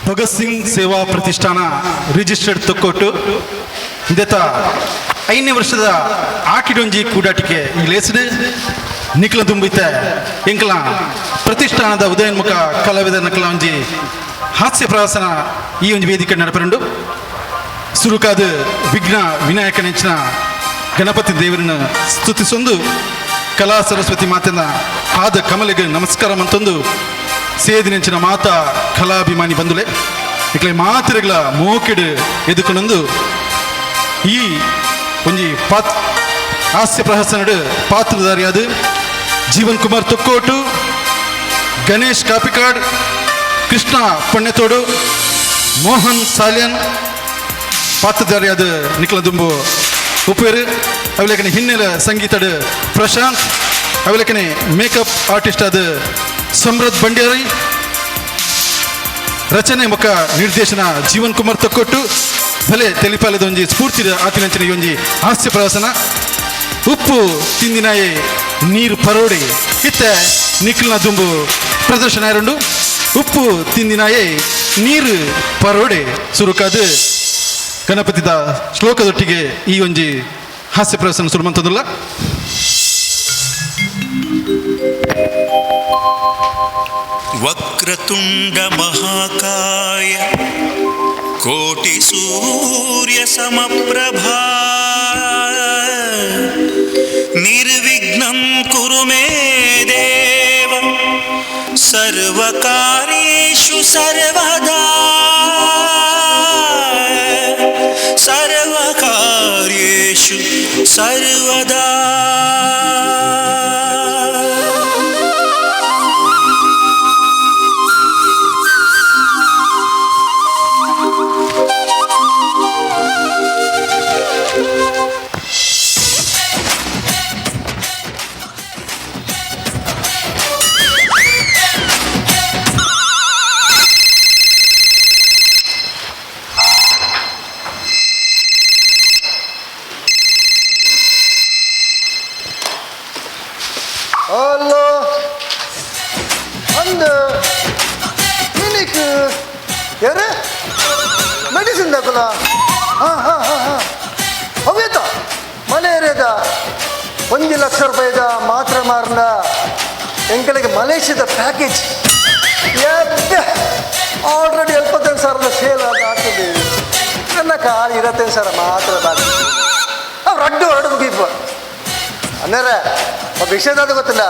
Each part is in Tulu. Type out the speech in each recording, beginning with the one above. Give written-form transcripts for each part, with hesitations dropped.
ಭಗತ್ ಸಿಂಗ್ ಸೇವಾ ಪ್ರತಿಷ್ಠಾನ ರಿಜಿಸ್ಟರ್ಡ್ ತೊಕ್ಕೊಟ್ಟು ಇಂದೆತ 5ನೇ ವರ್ಷದ ಆಟಿಡೊಂಜಿ ಕೂಡಾಟಿಕೆ ಈ ಲೇಸ್ಡ್ ನಿಕ್ಲ ದುಂಬಿತ ಎಂಕ್ಲ ಪ್ರತಿಷ್ಠಾನದ ಉದಯೋನ್ಮುಖ ಕಲಾವಿದ ನಕಲ ಒಂಜಿ ಹಾಸ್ಯ ಪ್ರವಾಸನ ಈ ಒಂಜಿ ವೇದಿಕೆ ನಡಪರುಂಡು. ಸುರುಕಾದ ವಿಘ್ನ ವಿನಾಯಕ ನೆಂಚಿನ ಗಣಪತಿ ದೇವರನ್ನು ಸ್ತುತಿಸೊಂದು ಕಲಾ ಸರಸ್ವತಿ ಮಾತಿನ ಪಾದ ಕಮಲಿಗೆ ನಮಸ್ಕಾರ ಮಂತೊಂದು ಸೇದಿ ನೆಂಚಿನ ಮಾತಾ ಕಲಾಭಿಮಾನಿ ಬಂದುಲೆ ಇಕ್ಲೆ ಮಾತಿರಗಳ ಮೋಕೆಡು ಎದುಕೊಂಡೊಂದು ಈ ಒಂಜಿ ಪಾತ್ ಹಾಸ್ಯ ಪ್ರಹಸನಡು ಪಾತ್ರಧಾರಿಯಾದ ಜೀವನ್ ಕುಮಾರ್ ತೊಕ್ಕೋಟು, ಗಣೇಶ್ ಕಾಪಿಕಾಡ್, ಕೃಷ್ಣ ಪೊಣ್ಣೆತೋಡು, ಮೋಹನ್ ಸಾಲ್ಯನ್ ಪಾತ್ರಧಾರಿಯಾದ ನಿಖಲ ದುಂಬು ಉಪೇರು. ಅವಿಲೇಕನೆ ಹಿನ್ನೆಲೆ ಸಂಗೀತಡು ಪ್ರಶಾಂತ್, ಅವಿಲೇಕನೆ ಮೇಕಪ್ ಆರ್ಟಿಸ್ಟ್ ಆದ ಸಮೃದ್ಧ ಬಂಡೇರಿ, ರಚನೆ ಮುಖ ನಿರ್ದೇಶನ ಜೀವನ್ ಕುಮಾರ್ ತೊಕ್ಕೊಟ್ಟು. ಭಲೆ ತೆಲಿಪಾಲದ ಒಂಜಿ ಸ್ಫೂರ್ತಿ ಆತಿನಂಚಿನ ಈ ಒಂಜಿ ಹಾಸ್ಯ ಪ್ರವಾಸನ ಉಪ್ಪು ತಿಂದಿನಾಯೆ ನೀರು ಪರೋಡಿ ಇತ್ತ ನಿಖಿಲ್ನ ದುಂಬು ಪ್ರದರ್ಶನ ಎರಡು. ಉಪ್ಪು ತಿಂದಿನಾಯೆ ನೀರು ಪರೋಡೆ. ಸುರುಕಾದ ಗಣಪತಿದ ಶ್ಲೋಕದೊಟ್ಟಿಗೆ ಈ ಒಂಜಿ ಹಾಸ್ಯ ಪ್ರದರ್ಶನ ಸುರುಮಂತದಲ್ಲ. ವಕ್ರತುಂಡ ಮಹಾಕಾಯ ಕೋಟಿ ಸೂರ್ಯ ಸಮಪ್ರಭಾ ನಿರ್ವಿಘ್ನಂ ಕುರು ಮೇ ದೇವ ಸರ್ವಕಾರ್ಯೇಷು ಸರ್ವದಾ ಸರ್ವಕಾರ್ಯೇಷು ಸರ್ವದಾ. ಹಲೋ, ಅಂದು ಕ್ಲಿನಿಕ್ ಯಾರು ಮೆಡಿಸಿನ್ ದಾಕಲ? ಹಾಂ ಹಾಂ ಹಾಂ ಹಾಂ, ಅವೇತ ಮಲೇರಿಯಾದ 1 ಲಕ್ಷ ರೂಪಾಯಿದ ಮಾತ್ರ ಮಾರ್ನ ಎಂಕಲಿಗೆ ಮಲೇಷ್ಯಾದ ಪ್ಯಾಕೇಜ್ ಆಲ್ರೆಡಿ 75,000 ಸೇಲ್ ಆದ ಆಗ್ತದೆ. ನನ್ನ ಕಾಲು 25,000 ಮಾತ್ರ ಬಾಕಿ. ಅವ್ರು ಅಡ್ಡು ಹೊರಡು ಮುಗಿಯಪ್ಪ. ಅಂದರೆ ಒಬ್ಬ ವಿಷಯದಾದ ಗೊತ್ತಿಲ್ಲ,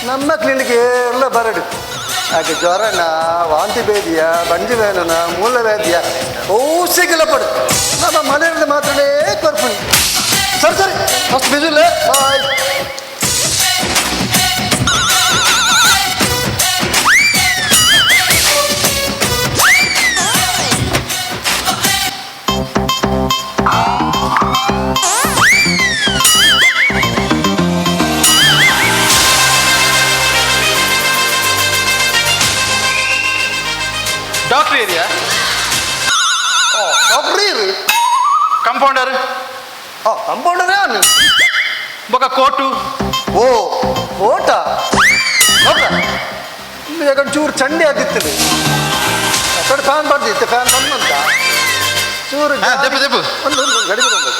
ನಮ್ಮ ಕ್ಲಿನಿಕ್ ಎಲ್ಲ ಬರಡು ಹಾಗೆ ಜ್ವರನ, ವಾಂತಿ ಭೇದಿಯ, ಬಂಜಿ ವೇನನ, ಮೂಲವ್ಯಾಧಿಯ ಔಷಧಿಗೆಲ್ಲ ಪಡು. ನಮ್ಮ ಮನೆಯಿಂದ ಮಾತ್ರನೇ ಕೊರ್ಪುನಿ. ಸರಿ ಸರಿ, ಫಸ್ಟ್ ಬಿಜುಲ್ಲ, ಬಾಯ್. Doctor area? ಡಾಕ್ಟ್ರಿ ಇರು. ಕಂಪೌಂಡರ್? ಆ ಕಂಪೌಂಡರ್ ಯಾನು. ಬೊಕ ಕೋಟು? ಓ ಓಟ ನೋಡ್ರ, ಯಾಕಂದ್ರೆ ಚೂರು ಚಂಡಿ ಆಗಿತ್ತು. ಕಡೆ ಫ್ಯಾನ್ ಬರ್ದಿತ್ತು, ಫ್ಯಾನ್ ಬಂದಂತ ಚೂರು. ಹಾ, ದೆಪ್ಪು, ದೆಪ್ಪು. ಒಂದು ಒಂದು ಗಡಿಬಿಡಿ ಒಂದು.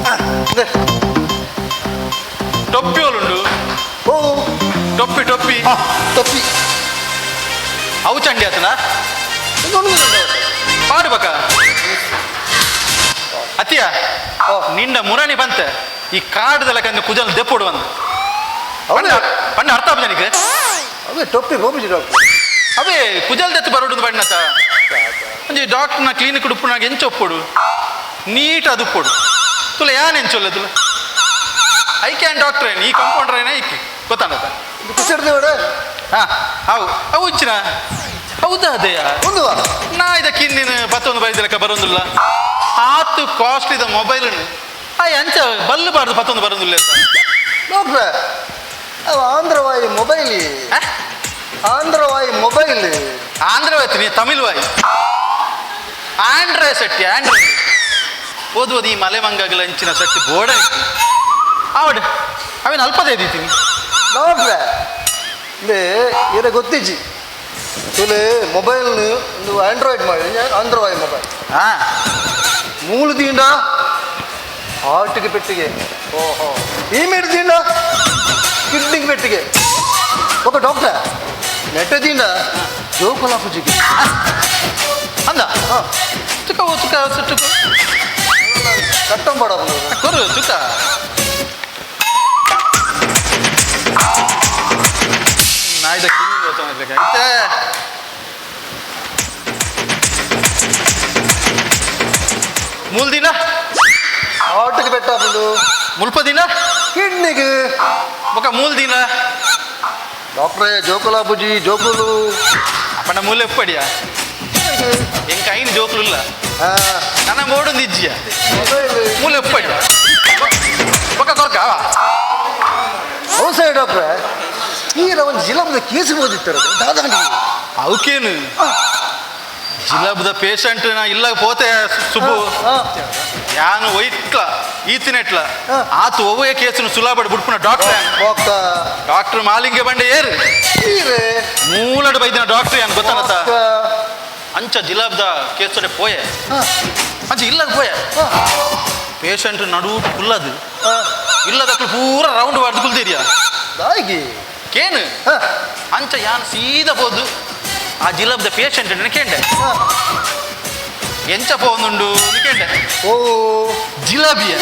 ಆ, ಇದೆ. ಟೊಪ್ಪಿ ಒಲುಂಡು? ಓ. ಟೊಪ್ಪಿ ಟೊಪ್ಪಿ. ಆ, ತೊಪ್ಪಿ. ಅವು ಚಂಡಿ ಆತನ. ಒಂದು ಒಂದು ಒಂದು. ಪಾಡು ಬಕ ಅತಿಯ. ಓ. ನಿಂಡ ಮುರಣಿ ಬಂತೆ ಈ ಕಾಡ್ದಲ್ಲ ಕಂದು ಕುಜಲ್ ದೆಪ್ಪುಡು ಬಂದು. ಹೌದಾ? ಬಣ್ಣ ಅರ್ಥ ಜನಕ್ಕೆ. ಅವೇ ಟೊಪ್ಪಿ ಗೋಪಿಜಿ ಡಾಕ್ಟರ್. ಅವೇ ಕುಜಲ್ ದೆತ್ತು ಬರೋಡು ಬಣ್ಣತ. ಒಂಜಿ ಡಾಕ್ಟರ್ನ ಕ್ಲಿನಿಕ್ ಉಪ್ಪುನಾಗ ಎಂಚ ಒಪ್ಪುಡು, ನೀಟ್ ಅದು ಉಪ್ಪುಡು. ತುಲ ಯಾನ್ ಎಂಚೊಲ್ಲ ತುಲ I can doctor ಏನ್ ಈ ಕಂಪೌಂಡರ್ ಏನ ಐಕಿ ಗೊತ್ತಾನತ. ಇದು ಕುಸಿಡ್ದೇವಡ. ಹಾ, ಅವು ಅವು ಇಚ್ಚಿನ ಹೌದಾ ಅದೇಯ? ಒಂದು ವಾರ. ನಾ ಇದಕ್ಕೆ ಇನ್ನೇನು ಪತ್ತೊಂದು ಬೈದಲಕ್ಕ ಬರೋದಿಲ್ಲ. ಆತು ಕಾಸ್ಟ್ಲಿದ ಮೊಬೈಲ್ ಆ ಅಂಚ ಬಲ್ಲು ಬಾರ್ದು ಪತ್ತೊಂದು ಬರೋದಿಲ್ಲ. ಡಾಕ್ಟ್ರೆ, ಅವ ಆಂಧ್ರವಾಯಿ ಮೊಬೈಲ್, ಆಂಧ್ರವಾಯಿ ಮೊಬೈಲ್. ಆಂಧ್ರ ನೀ ತಮಿಳ್ ವಾಯ್ ಆಂಡ್ರಾಯ್ ಸೆಟ್ಟಿ ಆಂಡ್ರಾಯ್ ಓದುವುದು. ಈ ಮಲೆ ಮಂಗಗಳ ಅಂಚಿನ ಸೆಟ್ಟಿ ಬೋರ್ಡ್ ಆವಡ್ ಅವೇನು ಅಲ್ಪದ ಇದ್ದೀನಿ. ಡಾಕ್ಟ್ರೆ, ಇಂದೇ ಇರ ಗೊತ್ತಿಜ್ಜಿ. ತುಲೆ ಮೊಬೈಲ್ ಒಂದು ಆಂಡ್ರಾಯ್ಡ್ ಮಾಡಿ ಆಂಡ್ರಾಯ್ಡ್ ಮೊಬೈಲ್. ಹಾ. ಮೂಲು ದಿಂಡ ಹಾರ್ಟ್ಗೆ ಪೆಟ್ಟಿಗೆ. ಓಹೋ. ಈ ಮೇಡ್ ದಿಂಡ ಕಿಡ್ನಿಗೆ ಪೆಟ್ಟಿಗೆ. ఒక ಡಾಕ್ಟರ್ ನೆಟ್ಟ ದಿಂಡ ಜೋಕುಲ ಪೂಜಿಗೆ. ಅಂದ ತುಕ ಓ ತುಕ ತುಕ. ಕಟ್ಟಂಬಡ. ಕೊರು ತುಕ. ನಾಯ್ದ ಕಿನ್ನಿ ಇತ್ತೆ. ಮೂಲ್ ದಿನ ಹಾರ್ಟ್ಗೆ ಬೆಟ್ಟ ಹಾಕುದು. ಮುಲ್ಪ ದಿನ ಕಿಡ್ನಿಗೆ. ಬೊಕ ಮೂಲ್ ದಿನ. ಡಾಕ್ಟ್ರೇ, ಜೋಕುಲ ಬುಜಿ ಜೋಕುಲು. ಅಪ್ಪನ ಮೂಲ ಎಪ್ಪಡಿಯ ಎಂಕ ಐನು ಜೋಕುಲು ಇಲ್ಲ. ನನ್ನ ಮೋಡೊಂದು ಇಜ್ಜಿಯ. ಮೊಬೈಲ್. ಮೂಲ ಎಪ್ಪಡಿಯ ಬೊಕ ಕೊರ್ಕ. ಹೌದು ಸರ್ ಡಾಕ್ಟ್ರೆ, ಈಗ ಒಂದು ಜಿಲಾಬದ ಕೇಸ್ ಓದಿತ್ತಾರೆ ದಾದಾಂಡಿ. ಅವಕೇನು ಜಿಲಾಬದ ಪೇಷಂಟ್ ನಾ ಇಲ್ಲ ಪೋತೆ ಸುಬ್ಬು. ಯಾನು ಒಯ್ಟ್ಲ ಈತಿನೆಟ್ಲ. ಆತು ಒವ್ವೇ ಕೇಸುನು ಸುಲಾಬಡ್ ಬುಡ್ಪುನ ಡಾಕ್ಟರ್. ಹೋಗ್ತಾ. ಡಾಕ್ಟರ್ ಮಾಲಿಂಗ ಬಂಡೆ ಏರು. ಈರೆ. ಮೂಲಡು ಬೈದಿನ ಡಾಕ್ಟರ್ ಯಾನು ಗೊತ್ತಾನತ್ತ. ಅಂಚ ಜಿಲಾಬ್ದ ಕೇಸಡೆ ಪೋಯೆ. ಅಂಚ ಇಲ್ಲದ ಪೋಯೆ. ಪೇಷಂಟ್ ನಡು ಕುಲ್ಲದು ಇಲ್ಲದಕ್ಕೆ ಪೂರ ರೌಂಡ್ ಹೊಡೆದು ಕುಲ್ದಿರಿಯ. ದಾಗಿ. ಕೇನು ಅಂಚ ಯಾನ್ ಸೀದಾ ಪೋದು ಆ ಜಿಲಾಬ್ದ ಪೇಷಂಟ್ ಕೇಂಡೆ. ಎಂಚ ಪೋಂದುಂಡು ಕೇಂಡೆ. ಓ. ಜಿಲಾಬಿಯ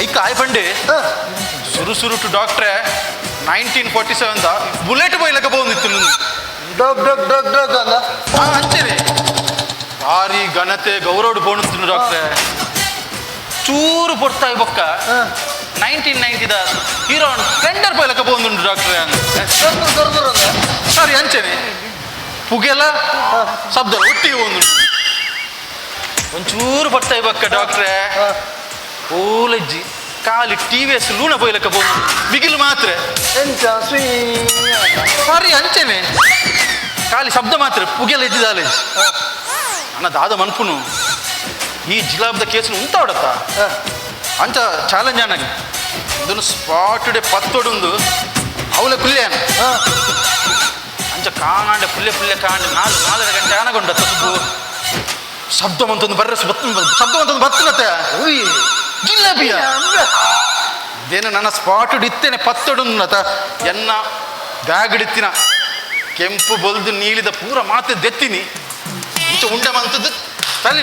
ಐಕ ಆಯ್ ಪಂಡೆ. ಸುರು ಸುರುಟು ಡಾಕ್ಟ್ರೆ 1947 the bullet ಬೋಯ್ಲಕ ಪೋಂದಿತ್ತು. ಡಗ್ ಡಗ್ ಡಗ್ ಡಗ್ ಅಂದ. ಅಂಚನೆ ಭಾರಿ ಘನತೆ ಗೌರವಡು ಪೋಣುತ್ತಿನು ಡಾಕ್ಟ್ರೆ. ಚೂರು ಪೊರ್ತಾಯಿ ಬೊಕ್ಕ 1990 the hero Splendor ಪೋಯ್ಲಕ ಪೋಂದುಂಡು ಡಾಕ್ಟ್ರೆ. ದರ್ದುರ್ ದರ್ದುರ್ ಅಂದ. ಸರಿ ಅಂಚನೆ ಪುಗೆಲ ಶಬ್ದ ಒಟ್ಟಿಗೆ ಒಂದುಂಡು. ಒಂಚೂರು ಪೊರ್ತಾಯಿ ಬೊಕ್ಕ ಡಾಕ್ಟ್ರೆ ಓಲಜ್ಜಿ ಖಾಲಿ ಟಿ ವಿ ಎಸ್ ಲೂಣ ಪೋಯ್ಲಕ ಪೋಂದು ಬಿಗಿಲು ಮಾತ್ರ. ಎಂಚ ಸ್ವೀ. ಸರಿ ಅಂಚನೆ ಖಾಲಿ ಶಬ್ದ ಮಾತ್ರ ಪುಗೆಲ ಇದ್ದಿದ್ದಾಲೇಜ್. ಅಣ್ಣ ದಾದ ಮನ್ಪುನು ಈ ಜಿಲಾಬ್ದ ಕೇಸುನು ಉಂತಾವಡತ್ತ. ಅಂಚ ಚಾಲೆಂಜ್ ಅಣ್ಣಗೆ ಇದನ್ನು ಸ್ಪಾಟ್ ಡೇ ಪತ್ತೊಡುಂದು ಅವಲ ಕುಲ್ಯಾನ. ಅಂಚ ಕಾಂಡೆ ಪುಲ್ಲೆ ಪುಲ್ಲೆ ಕಾಂಡೆ ನಾಲ್ಕು ನಾಲ್ಕರ ಗಂಟೆ ಆನಗೊಂಡ ಸುಬ್ಬು ಶಬ್ದ ಮಂತೊಂದು ಬರ್ರೆ ಶಬ್ದ ಮಂತೊಂದು ಬತ್ತನತ್ತೆ. ಜಿಲಾಬಿಯ ಇದೇನು ನನ್ನ ಸ್ಪಾಟ್ ಇತ್ತೇನೆ ಪತ್ತೊಡುಂದತ ಎನ್ನ ಬ್ಯಾಗ್ ಇತ್ತಿನ ಕೆಂಪು ಬೊಲ್ದು ನೀಲಿದ ಪೂರ ಮಾತೆ ದೆತ್ತಿನಿ ಇಂಚ ಉಂಡೆ ಮಂತದ್ದು ತಲೆ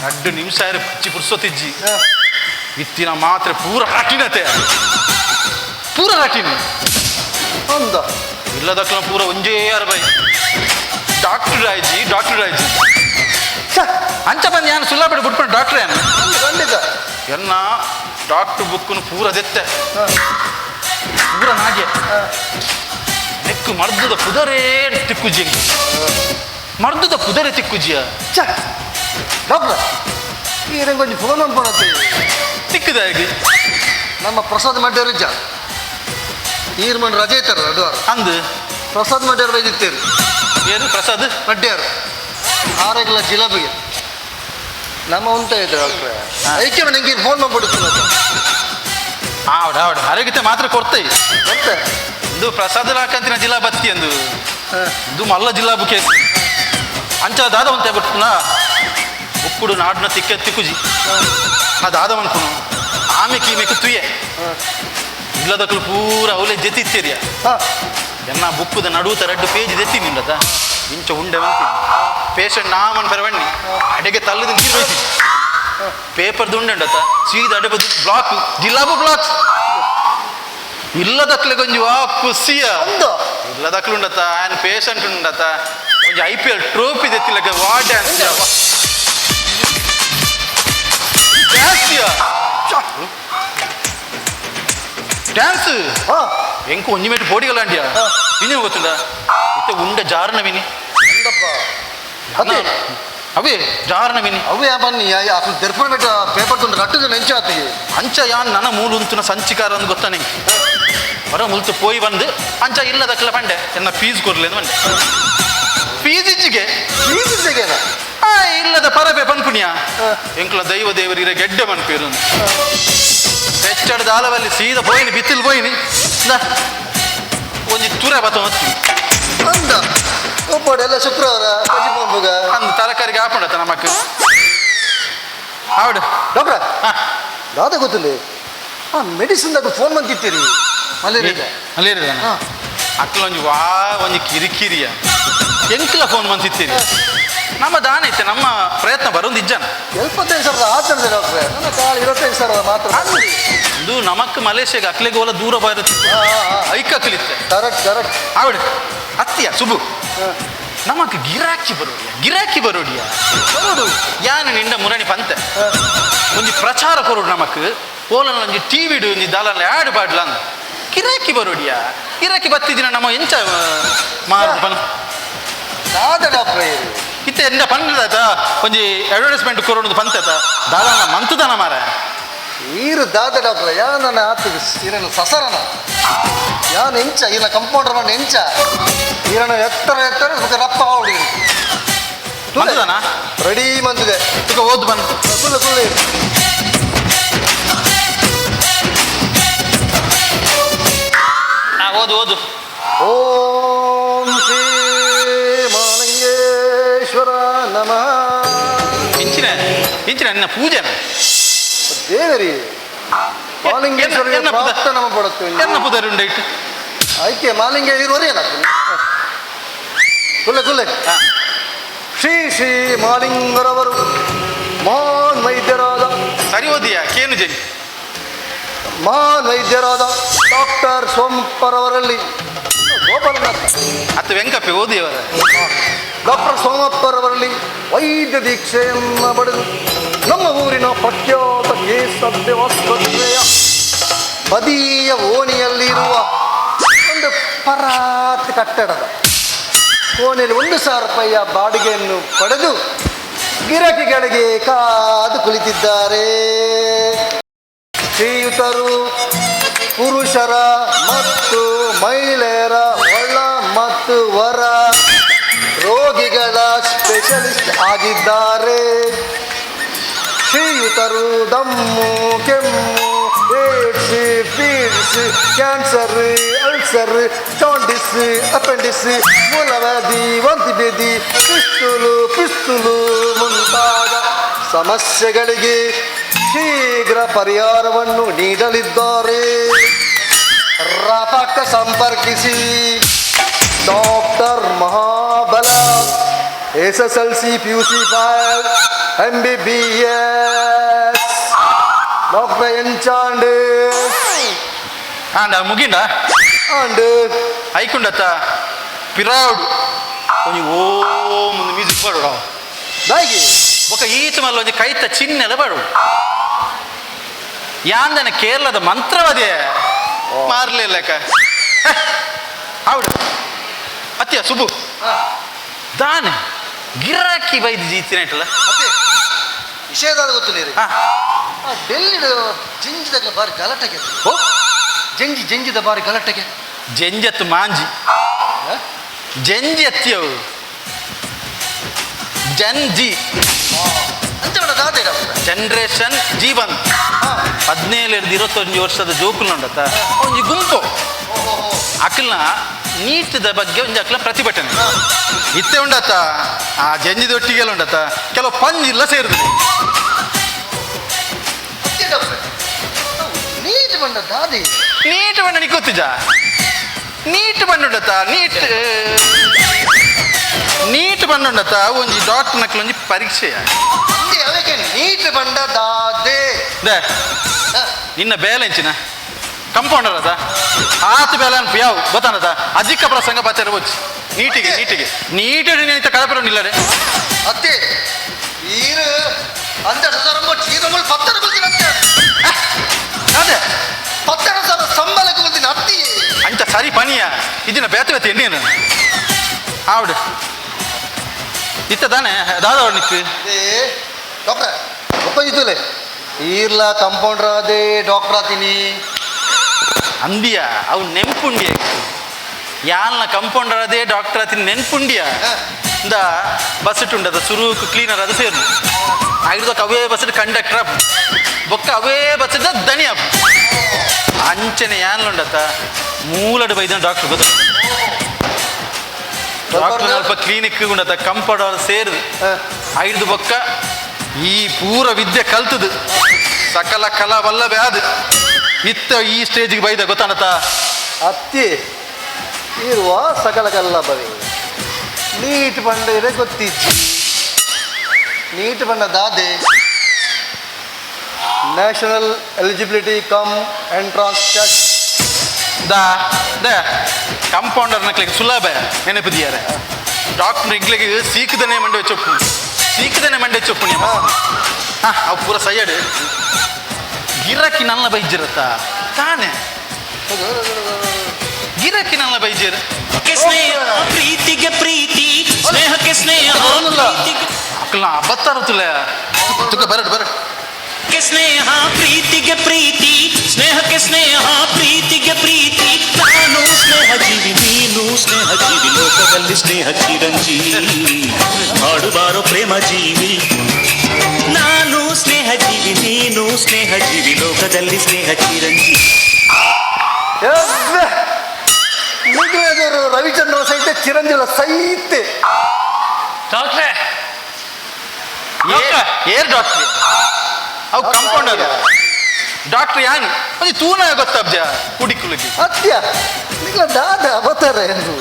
2 ನಿಮಿಷ ಆಯ್ತು ಪಚ್ಚಿ ಪುರ್ಸೊತ್ತಿಜ್ಜಿ. ಇತ್ತಿನ ಮಾತ್ರೆ ಪೂರ ರಾಟಿನತೆ ಪೂರ ರಾಟಿನಿ. ಅಂದ. ಇಲ್ಲದಕ್ಕನ ಪೂರ ಒಂಜೇ ಅರಬೈ ಡಾಕ್ಟರ್ ರಾಯ್ಜಿ ಡಾಕ್ಟರ್ ರಾಯ್ಜಿ. ಅಂಚ ಬಂದು ಯಾನು ಸುಲ್ಲಾಪಡೆ ಬಿಟ್ಕೊಂಡು ಡಾಕ್ಟ್ರ್ ಯಾನು. ಖಂಡಿತ. ಎನ್ನ ಡಾಕ್ಟರ್ ಬುಕ್ಕನ್ನು ಪೂರ ದೆತ್ತೆ ಪೂರ ನಾಗೆ ನೆಕ್ಕು ಮರ್ದದ ಪುದರೇ ತಿಕ್ಕುಜಿ, ಮರ್ದದ ಪುದರೆ ತಿಕ್ಕುಜಿಯ. ಡಾಕ್ಟ್ರ, ಈ ಕೊಂಚ ಫೋನ್ ಅನ್ಕೊಳತ್ತೆ. ತಿಕ್ಕದ ಹೇಗೆ? ನಮ್ಮ ಪ್ರಸಾದ್ ಮಡ್ಡೇರು ಇಜ್ಜ ಈರ್ಮನ್ ರಜೆ ಇತ್ತಾರೆ ಅಡುವಾರ. ಅಂದು. ಪ್ರಸಾದ್ ಮಡ್ಡೇರು ಬೈದಿತ್ತೇರು. ಏನು ಪ್ರಸಾದ್? ಮಡ್ಡೇರು ಆರೋಗ್ಯ ಜಿಲಾಬಿಗೆ ನಮ್ಮ ಉಂಟ ಇದ್ರು ಡಾಕ್ಟ್ರೆ. ಐಕೆ ನಂಗೆ ಫೋನ್ ಮಾಡ್ಬಿಡುತ್ತೆ. ಆವಡ ಆವಡ ಆರೋಗ್ಯತೆ ಮಾತ್ರ ಕೊಡ್ತೈ. ಮತ್ತೆ. ಇದು ಪ್ರಸಾದ್ ಹಾಕಂತಿನ ಜಿಲ್ಲಾ ಬತ್ತಿ ಅಂದು. ಇದು ಮಲ್ಲ ಜಿಲ್ಲಾ ಬುಕೆ ಅಂಚ ದಾದ ಅಂತ ಬಿಟ್ಟುನ ಬುಕ್ಕುಡು ನಾಡಿನ ತಿಕ್ಕ ತಿಕ್ಕುಜಿ. ನಾ ದಾದ ಅನ್ಕುನು ಆమె ಕೀಮೆಕು ತುಯೆ ಇಲ್ಲದಕ್ಕಲು ಪೂರ ಅವಲೇ ಜೆತಿತ್ತೇರಿಯ. ಎನ್ನ ಬುಕ್ಕುದ ನಡುವುತ 2 ಪೇಜ್ ದೆತ್ತಿ ನಿಂದತ ಇಂಚ ಉಂಡೆ ಬಂತೀನಿ ಪೇಷಂಟ್ ನಾಮನ್ ಪರವಣ್ಣಿ ಅಡೆಗೆ ತಲ್ಲದ ನೀರು ಹೋಯ್ತಿ ಪೇಪರ್ದು ಉಂಡೆ ಸೀದ ಅಡೆ ಬದ್ದು ಬ್ಲಾಕ್ ಜಿಲಾಬು ಬ್ಲಾಕ್ ಇಲ್ಲದಕ್ಲೆ ಗೊಂಜಿ ವಾ ಖುಷಿಯ. ಇಲ್ಲದಕ್ಲು ಉಂಡತ ಆ್ಯನ್ ಪೇಷಂಟ್ ಉಂಡತ ಒಂಜಿ ಐಪಿಎಲ್ ಟ್ರೋಫಿ ದೆತ್ತಿಲಕ ವಾ ಡ್ಯಾನ್ಸ್ ಡ್ಯಾನ್ಸ್ ಎಂಕು ಒಂಜಿ ಮೇಟ್ ಪೋಡಿಗಲಾಂಡಿಯ ಇನ್ನೇನು ಗೊತ್ತುಂಡ ಇತ್ತೆ ಉಂಡ ಜಾರನ ವಿನಿ. ಅದೇ. ಅವೇ ಜಾರನ ವಿನಿ. ಅವೇ ಬನ್ನಿ ಅಸಲು ದರ್ಪಣ ಬೆಟ್ಟ ಪೇಪರ್ ತುಂಡು ರಟ್ಟದ ನೆಂಚಾತಿಗೆ. ಅಂಚ ಯಾನ್ ನನ ಮೂಲು ಉಂತುನ ಸಂಚಿಕಾರ ಅಂದ್ ಗೊತ್ತ ನಿಂಗೆ ಹೊರ ಮುಲ್ತು ಪೋಯಿ ಬಂದು ಅಂಚ ಇಲ್ಲದಕ್ಲ ಪಂಡೆ ಎನ್ನ ಫೀಸ್ ಕೊರ್ಲೇನು ಬಂಡೆ ಫೀಸ್ ಇಜ್ಜಿಗೆ. ಫೀಸ್ ಇಜ್ಜಿಗೆನ? ಆ ಇಲ್ಲದ ಪರಬೆ ಪನ್ಪುಣಿಯ ಎಂಕ್ಲ ದೈವ ದೇವರಿರ ಗೆಡ್ಡೆ ಮನ್ಪೇರು ಹೆಚ್ಚಡ ದಾಲವಲ್ಲಿ ಸೀದಾ ಪೋಯಿನಿ ಬಿತ್ತಿಲ್ ಪೋಯಿನಿ. ಒಂಜಿ ತುರ ಬತ್ತ ಅಂದ ಒಪ್ಪಡೆ ಎಲ್ಲ ಶುಕ್ರವಾರ ಬಜಿ ಪಂಪುಗ ಅಂದ್ ತರಕಾರಿಗೆ ಹಾಕೊಂಡತ್ತ ನಮಕ್ ಆವಡು. ಡಾಕ್ಟ್ರ, ದಾದ ಗೊತ್ತಿಲ್ಲ, ಆ ಮೆಡಿಸಿನ್ ದಾಗ ಫೋನ್ ಬಂದಿತ್ತೀರಿ ಮಲೇರಿಯಾ. ಮಲೇರಿಯಾ ಅಕ್ಲ ಒಂಜಿ ವಾ ಒಂಜಿ ಕಿರಿಕಿರಿಯ ಎಂಕ್ಲ ಫೋನ್ ಬಂತಿತ್ತೀರಿ. ನಮ್ಮ ದಾನ ಐತೆ, ನಮ್ಮ ಪ್ರಯತ್ನ ಬರೋದು ಇಜ್ಜನ. 75,000 ಆತಂದ್ರೆ ಡಾಕ್ಟ್ರೆ, ನನ್ನ ಕಾಲು 25,000 ಮಾತ್ರ. ಇದು ನಮಕ್ ಮಲೇಷ್ಯಾಗ ಅಕ್ಲೆಗೆ ಓಲ ದೂರ ಬರುತ್ತೆ ಐಕ ಅಕ್ಲಿತ್ತೆ. Correct correct. ಆವಡು ಅತ್ತಿಯ ಸುಬು, ನಮಕ್ ಗಿರಾಕಿ ಬರೋಡಿಯ, ಗಿರಾಕಿ ಬರೋಡಿಯ ಬರೋಡು. ಯಾನು ನಿಂಡ ಮುರಣಿ ಪಂತೆ ಒಂಜಿ ಪ್ರಚಾರ ಕೊರೋಡು ನಮಕ್ ಓಲನ ಒಂಜಿ ಟಿವಿಡು ಒಂಜಿ ದಾಲನ ಆಡ್ ಬಾಡ್ಲ ಅಂದ್ ಗಿರಾಕಿ ಬರೋಡಿಯ. ಗಿರಾಕಿ ಬತ್ತಿದಿನ ನಮ್ಮ ಎಂಚ ಮಾರು ಪನ್ ದಾದ ಡಾಕ್ಟ್ರೆ ಇತ್ತೆ ಎಂದ ಪಂಡದಾತ ಒಂಜಿ ಅಡ್ವರ್ಟೈಸ್ಮೆಂಟ್ ಕೊರೋಡು ಪಂತತ ದಾಲನ ಮಂತುದಾನ ಮಾರ. ಈರು ದಾದ ಡಾಕ್ಟ್ರೆ, ಯಾ ನನ್ನ ಆತ ಈರನ ಸಸರನ ಯಾನ್ ಎಂಚ ಈರನ ಕಂಪೌಂಡರ್ ಮಣ್ಣ ಎಂಚ ಈರನ ಎತ್ತರ ಎತ್ತರ ಸುಖ ರಪ್ಪ ಆವಡಿ. ಮಂತುದಾನ ರೆಡಿ ಮಂದಿದೆ. ತುಕ ಓದು ಬನ್. ಕುಲ್ಲು ಕುಲ್ಲು. ಓದು ಓದು. ಓಂ ಶ್ರೀ ಮಾಲಿಂಗೇಶ್ವರ ನಮಃ. ಇಂಚಿನ ಇಂಚಿನ ನಿನ್ನ ಪೂಜೆನ. ದೇವರಿ ಮಾಲಿಂಗೇಶ್ವರಿಗೆ ಎನ್ನ ಪುದ- ಪ್ರಾರ್ಥನೆ ನಮ್ಮ ಪಡುತ್ತೆ. ಎನ್ನ ಪುದರ್ ಉಂಡೈಟ್. ಐಕೆ ಮಾಲಿಂಗ ಇರುವರಿ ಅಲ್ಲ. ಕುಲ್ಲೆ ಕುಲ್ಲೆ. ಶ್ರೀ ಶ್ರೀ ಮಾಲಿಂಗರವರು ಮಹಾನ್ ವೈದ್ಯರಾದ ಸರಿ ಓದಿಯಾ ಕೇನು ಜನಿ. ಮಹಾನ್ ವೈದ್ಯರಾದ ಡಾಕ್ಟರ್ ಸೋಮಪ್ಪರವರಲ್ಲಿ ಗೋಪಾಲನಾಥ ಅತ್ತ ವೆಂಕಪ್ಪೆ ಓದಿಯವರ. ಡಾಕ್ಟರ್ ಸೋಮಪ್ಪರವರಲ್ಲಿ ವೈದ್ಯ ದೀಕ್ಷೆಯನ್ನು ಪಡೆದು ನಮ್ಮ ಊರಿನ ಪ್ರಖ್ಯಾತ ಕೇಸವ್ಯ ಆಸ್ಪತ್ರೆಯ ಬದಿಯ ಓಣಿಯಲ್ಲಿರುವ ಒಂದು ಪರಾತ್ ಕಟ್ಟಡದ ಕೋಣೆಯಲ್ಲಿ 1,000 ರೂಪಾಯಿಯ ಬಾಡಿಗೆಯನ್ನು ಪಡೆದು ಗಿರಾಕಿಗಳಿಗೆ ಕಾದು ಕುಳಿತಿದ್ದಾರೆ. ಶ್ರೀಯುತರು ಪುರುಷರ ಮತ್ತು ಮಹಿಳೆಯರ ಒಳ ಮತ್ತು ಹೊರ ರೋಗಿಗಳ ಸ್ಪೆಷಲಿಸ್ಟ್ ಆಗಿದ್ದಾರೆ. ಶ್ರೀಯುತರು ದಮ್ಮು, ಕೆಮ್ಮು, AIDS, feeds, cancer, ulcer, jaundice, appendix, ಮೂಲವ್ಯಾಧಿ, ವಾಂತಿ ಭೇದಿ, ಪಿಸ್ತೂಲು ಪಿಸ್ತೂಲು ಮುಂತಾದ ಸಮಸ್ಯೆಗಳಿಗೆ ಶೀಘ್ರ ಪರಿಹಾರವನ್ನು ನೀಡಲಿದ್ದಾರೆ. ರಪಕ್ಕ ಸಂಪರ್ಕಿಸಿ doctor Mahabala, SSLC, PUC 5, MBBS, doctor ಎಂಚಾಂಡ್. ಆಂಡ ಮುಗಿಂಡ. ಅಂಡ್. ಐಕುಂಡತ್ತ ಪಿರಾವುಡು ಒಂಜಿ ಓಂ ಒಂದು ಮ್ಯೂಸಿಕ್ ಪಾಡೋಡು. ದಾಗಿ. ಬೊಕ ಈತ ಮಲ್ಲ ಒಂಜಿ ಕೈತ ಚಿಹ್ನೆಲ ಪಾಡೋಡು. ಯಾಂದನ ಕೇರಳದ ಮಂತ್ರವಾದಿ ಮಾರ್ಲಿಲ್ಲಕ ಹೌದು ಅತ್ಯ ಸುಬು ದಾನೆ ಗಿರಾಕಿ ಬೈದು ಜೀತಿನ ಇಟ್ಟಲ್ಲ. ಮತ್ತೆ ವಿಷಯದಾದ ಗೊತ್ತು ನೀರು. ಹಾ. ಡೆಲ್ಲಿಡು ಜಂಜಿದಾಗ ಬಾರಿ ಗಲಾಟೆಗೆ. ಓ. ಜಂಜಿ ಜಂಜಿದ ಬಾರಿ ಗಲಾಟೆಗೆ. ಜಂಜತ್ತು ಮಾಂಜಿ ಜಂಜಿ ಅತ್ತಿಯವು ಜನ್ ಜಿ. ಅಂಚ ದಾದ ಡಾಕ್ಟರ್. ಜನರೇಷನ್ ಜೀವನ್ 17 21 ವರ್ಷದ ಜೋಕುಲ್ ಉಂಡತ್ತ ಒಂಜಿ ಗುಂಪು ಅಕ್ಲ್ನ ನೀಟದ ಬಗ್ಗೆ ಒಂಜಿ ಅಕ್ಲ ಪ್ರತಿಭಟನೆ ಇತ್ತೆ ಉಂಡತ್ತ. ಆ ಜಂಜಿದೊಟ್ಟಿಗೆಲ್ಲ ಉಂಡತ್ತ ಕೆಲವು ಪಂಜಿಲ್ಲ ಸೇರಿದ್ರು. ಅತ್ತೆ ಡಾಕ್ಟರ್, ನೀಟ್ ಬಂದ ದಾದಿ. ನೀಟ್ ಬಣ್ಣ ನಿಕ್ಕೊತ್ತಿಜ ನೀಟ್ ಬಣ್ಣ ಉಂಡತ್ತ ನೀಟ್ ನೀಟ್ ಬಣ್ಣ ಉಂಡತ್ತ ಒಂಜಿ ಡಾಕ್ಟರ್ ನಕ್ಲ ಒಂಜಿ ಪರೀಕ್ಷೆಯ. ಅಂದೆ ಅವಕ್ಕೆ ನೀಟ್ ಬಂದ ದಾದೆ. ದೇ ನಿನ್ನ ಬೇಲೆಂಚಿನ ಕಂಪೌಂಡರ್ ಅದ ಆತ ಬೇಲೆ ಅನ್ಪು ಯಾವ ಗೊತ್ತಾನದ ಅಧಿಕ ಪ್ರಸಂಗ ಬಚ್ಚಾರ ಬೊಚ್ಚಿ ನೀಟಿಗೆ ನೀಟಿಗೆ ನೀಟು ನಿಂತ ಕಳಪರ ನಿಲ್ಲರೆ. ಅತ್ತೆ ಈರು ಅಂದ ಸರಂಬ ಚೀರಮಲ್ ಪತ್ತರ ಕುಲ್ತಿನ ಅತ್ತೆ. ಅದೇ. ಪತ್ತರ ಸರ ಸಂಬಳಕ್ಕೆ ಕುಲ್ತಿನ ಅತ್ತಿ. ಅಂಚ ಸರಿ ಪನಿಯ ಇದಿನ ಬೇತೆ ಬೇತೆ ಎಣ್ಣೇನು ಆವಡು ಇತ್ತ ತಾನೆ ದಾದ ನಿಕ್ಕು. ಏ ಡಾಕ್ಟರ್ ಒಪ್ಪಿತ್ತಲೆ ಈರ್ಲ ಕಂಪೌಂಡರ್ ಅದೇ ಡಾಕ್ಟರ್ ಆತೀನಿ. ಅಂದಿಯ ಅವು ನೆನ್ಪುಂಡಿಯ ಯಾಲ್ನ ಕಂಪೌಂಡರ್ ಅದೇ ಡಾಕ್ಟರ್ ಆತೀನಿ ನೆನ್ಪುಂಡಿಯ. ಇಂದ ಬಸ್ ಉಂಡದ ಸುರುಕು ಕ್ಲೀನರ್ ಅದು ಸೇರು ಐದು ಅವೇ ಬಸ್ ಕಂಡಕ್ಟರ್ ಬೊಕ್ಕ ಅವೇ ಬಸ್ ದಣಿ ಅಪ್ ಅಂಚನೆ ಯಾನ್ಲುಂಡತ್ತ ಮೂಲಡು ಬೈದ ಡಾಕ್ಟರ್ ಗೊತ್ತ ಡಾಕ್ಟರ್ ಅಲ್ಪ ಕ್ಲಿನಿಕ್ ಉಂಡತ್ತ ಕಂಪೌಂಡರ್ ಸೇರಿದು ಐದು ಬೊಕ್ಕ ಈ ಪೂರ ವಿದ್ಯೆ ಕಲ್ತದು ಸಕಲ ಕಲಾ ವಲ್ಲಭೆ ಅದು ಇತ್ತ ಈ ಸ್ಟೇಜಿಗೆ ಬೈದ ಗೊತ್ತಾನತ್ತ. ಅತ್ತಿ ಇರುವ ಸಕಲ ಕಲ್ಲ ಬವಿ ನೀಟ್ ಬಂಡ ಇರೆ ಗೊತ್ತಿಜ್ಜಿ ನೀಟ್ ಬಂಡ ದಾದೆ National Eligibility cum Entrance Test. The the compounder ನಕ್ಲಿಗೆ ಸುಲಭ ನೆನಪಿದೆಯಾರೆ. ಡಾಕ್ಟರ್ ಇಂಗ್ಲಿಗೆ ಸೀಕದನೆ ಮಂಡೆ ಚೊಪ್ಪು, ಸೀಕದನೆ ಮಂಡೆ ಚೊಪ್ಪು. ನಿಮ್ಮ ಹಾ ಅವು ಪೂರ ಸೈಯಡ್ ಗಿರಕಿ ನನ್ನ ಬೈಜಿರತ್ತ ತಾನೆ ಗಿರಕಿ ನನ್ನ ಬೈಜಿರ. ಸ್ನೇಹ ಪ್ರೀತಿಗೆ ಪ್ರೀತಿ ಸ್ನೇಹಕ್ಕೆ ಸ್ನೇಹ ಪ್ರೀತಿಗೆ ಅಕ್ಕಲ ಬತ್ತಾರತ್ತಲ್ಲ ತುಕ ಬರಡ್ ಬರಡ್. ಸ್ನೇಹ ಪ್ರೀತಿಗೆ ಪ್ರೀತಿ ಸ್ನೇಹಕ್ಕೆ ಸ್ನೇಹ ಪ್ರೀತಿಗೆ ಪ್ರೀತಿ. ನಾನು ಸ್ನೇಹ ಜೀವಿ, ನೀನು ಸ್ನೇಹ ಜೀವಿ, ಲೋಕದಲ್ಲಿ ಸ್ನೇಹ ಚಿರಂಜೀವಿ, ಹಾಡುಬಾರೋ ಪ್ರೇಮ ಜೀವಿ. ನಾನು ಸ್ನೇಹ ಜೀವಿ, ನೀನು ಸ್ನೇಹ ಜೀವಿ, ಲೋಕದಲ್ಲಿ ಸ್ನೇಹ ಚಿರಂಜೀವಿ. ನಿಗ್ಲೇದರು ರವಿಚಂದ್ರ ಸಹಿತ ಚಿರಂಜೀವ ಸಹಿತ. ಡಾಕ್ಟ್ರೆ. ಏರ್ ಡಾಕ್ಟರ್ ಅವು ಕಂಪೌಂಡರ್ ಡಾಕ್ಟರ್ ಯಾನ್ ಒಂಜಿ ತೂನ ಗೊತ್ತಬ್ಜ ಕುಡಿಕುಲಗಿ. ಅತ್ಯ ನಿಗ್ಲ ದಾದ ಅವತಾರ ಎಂದು.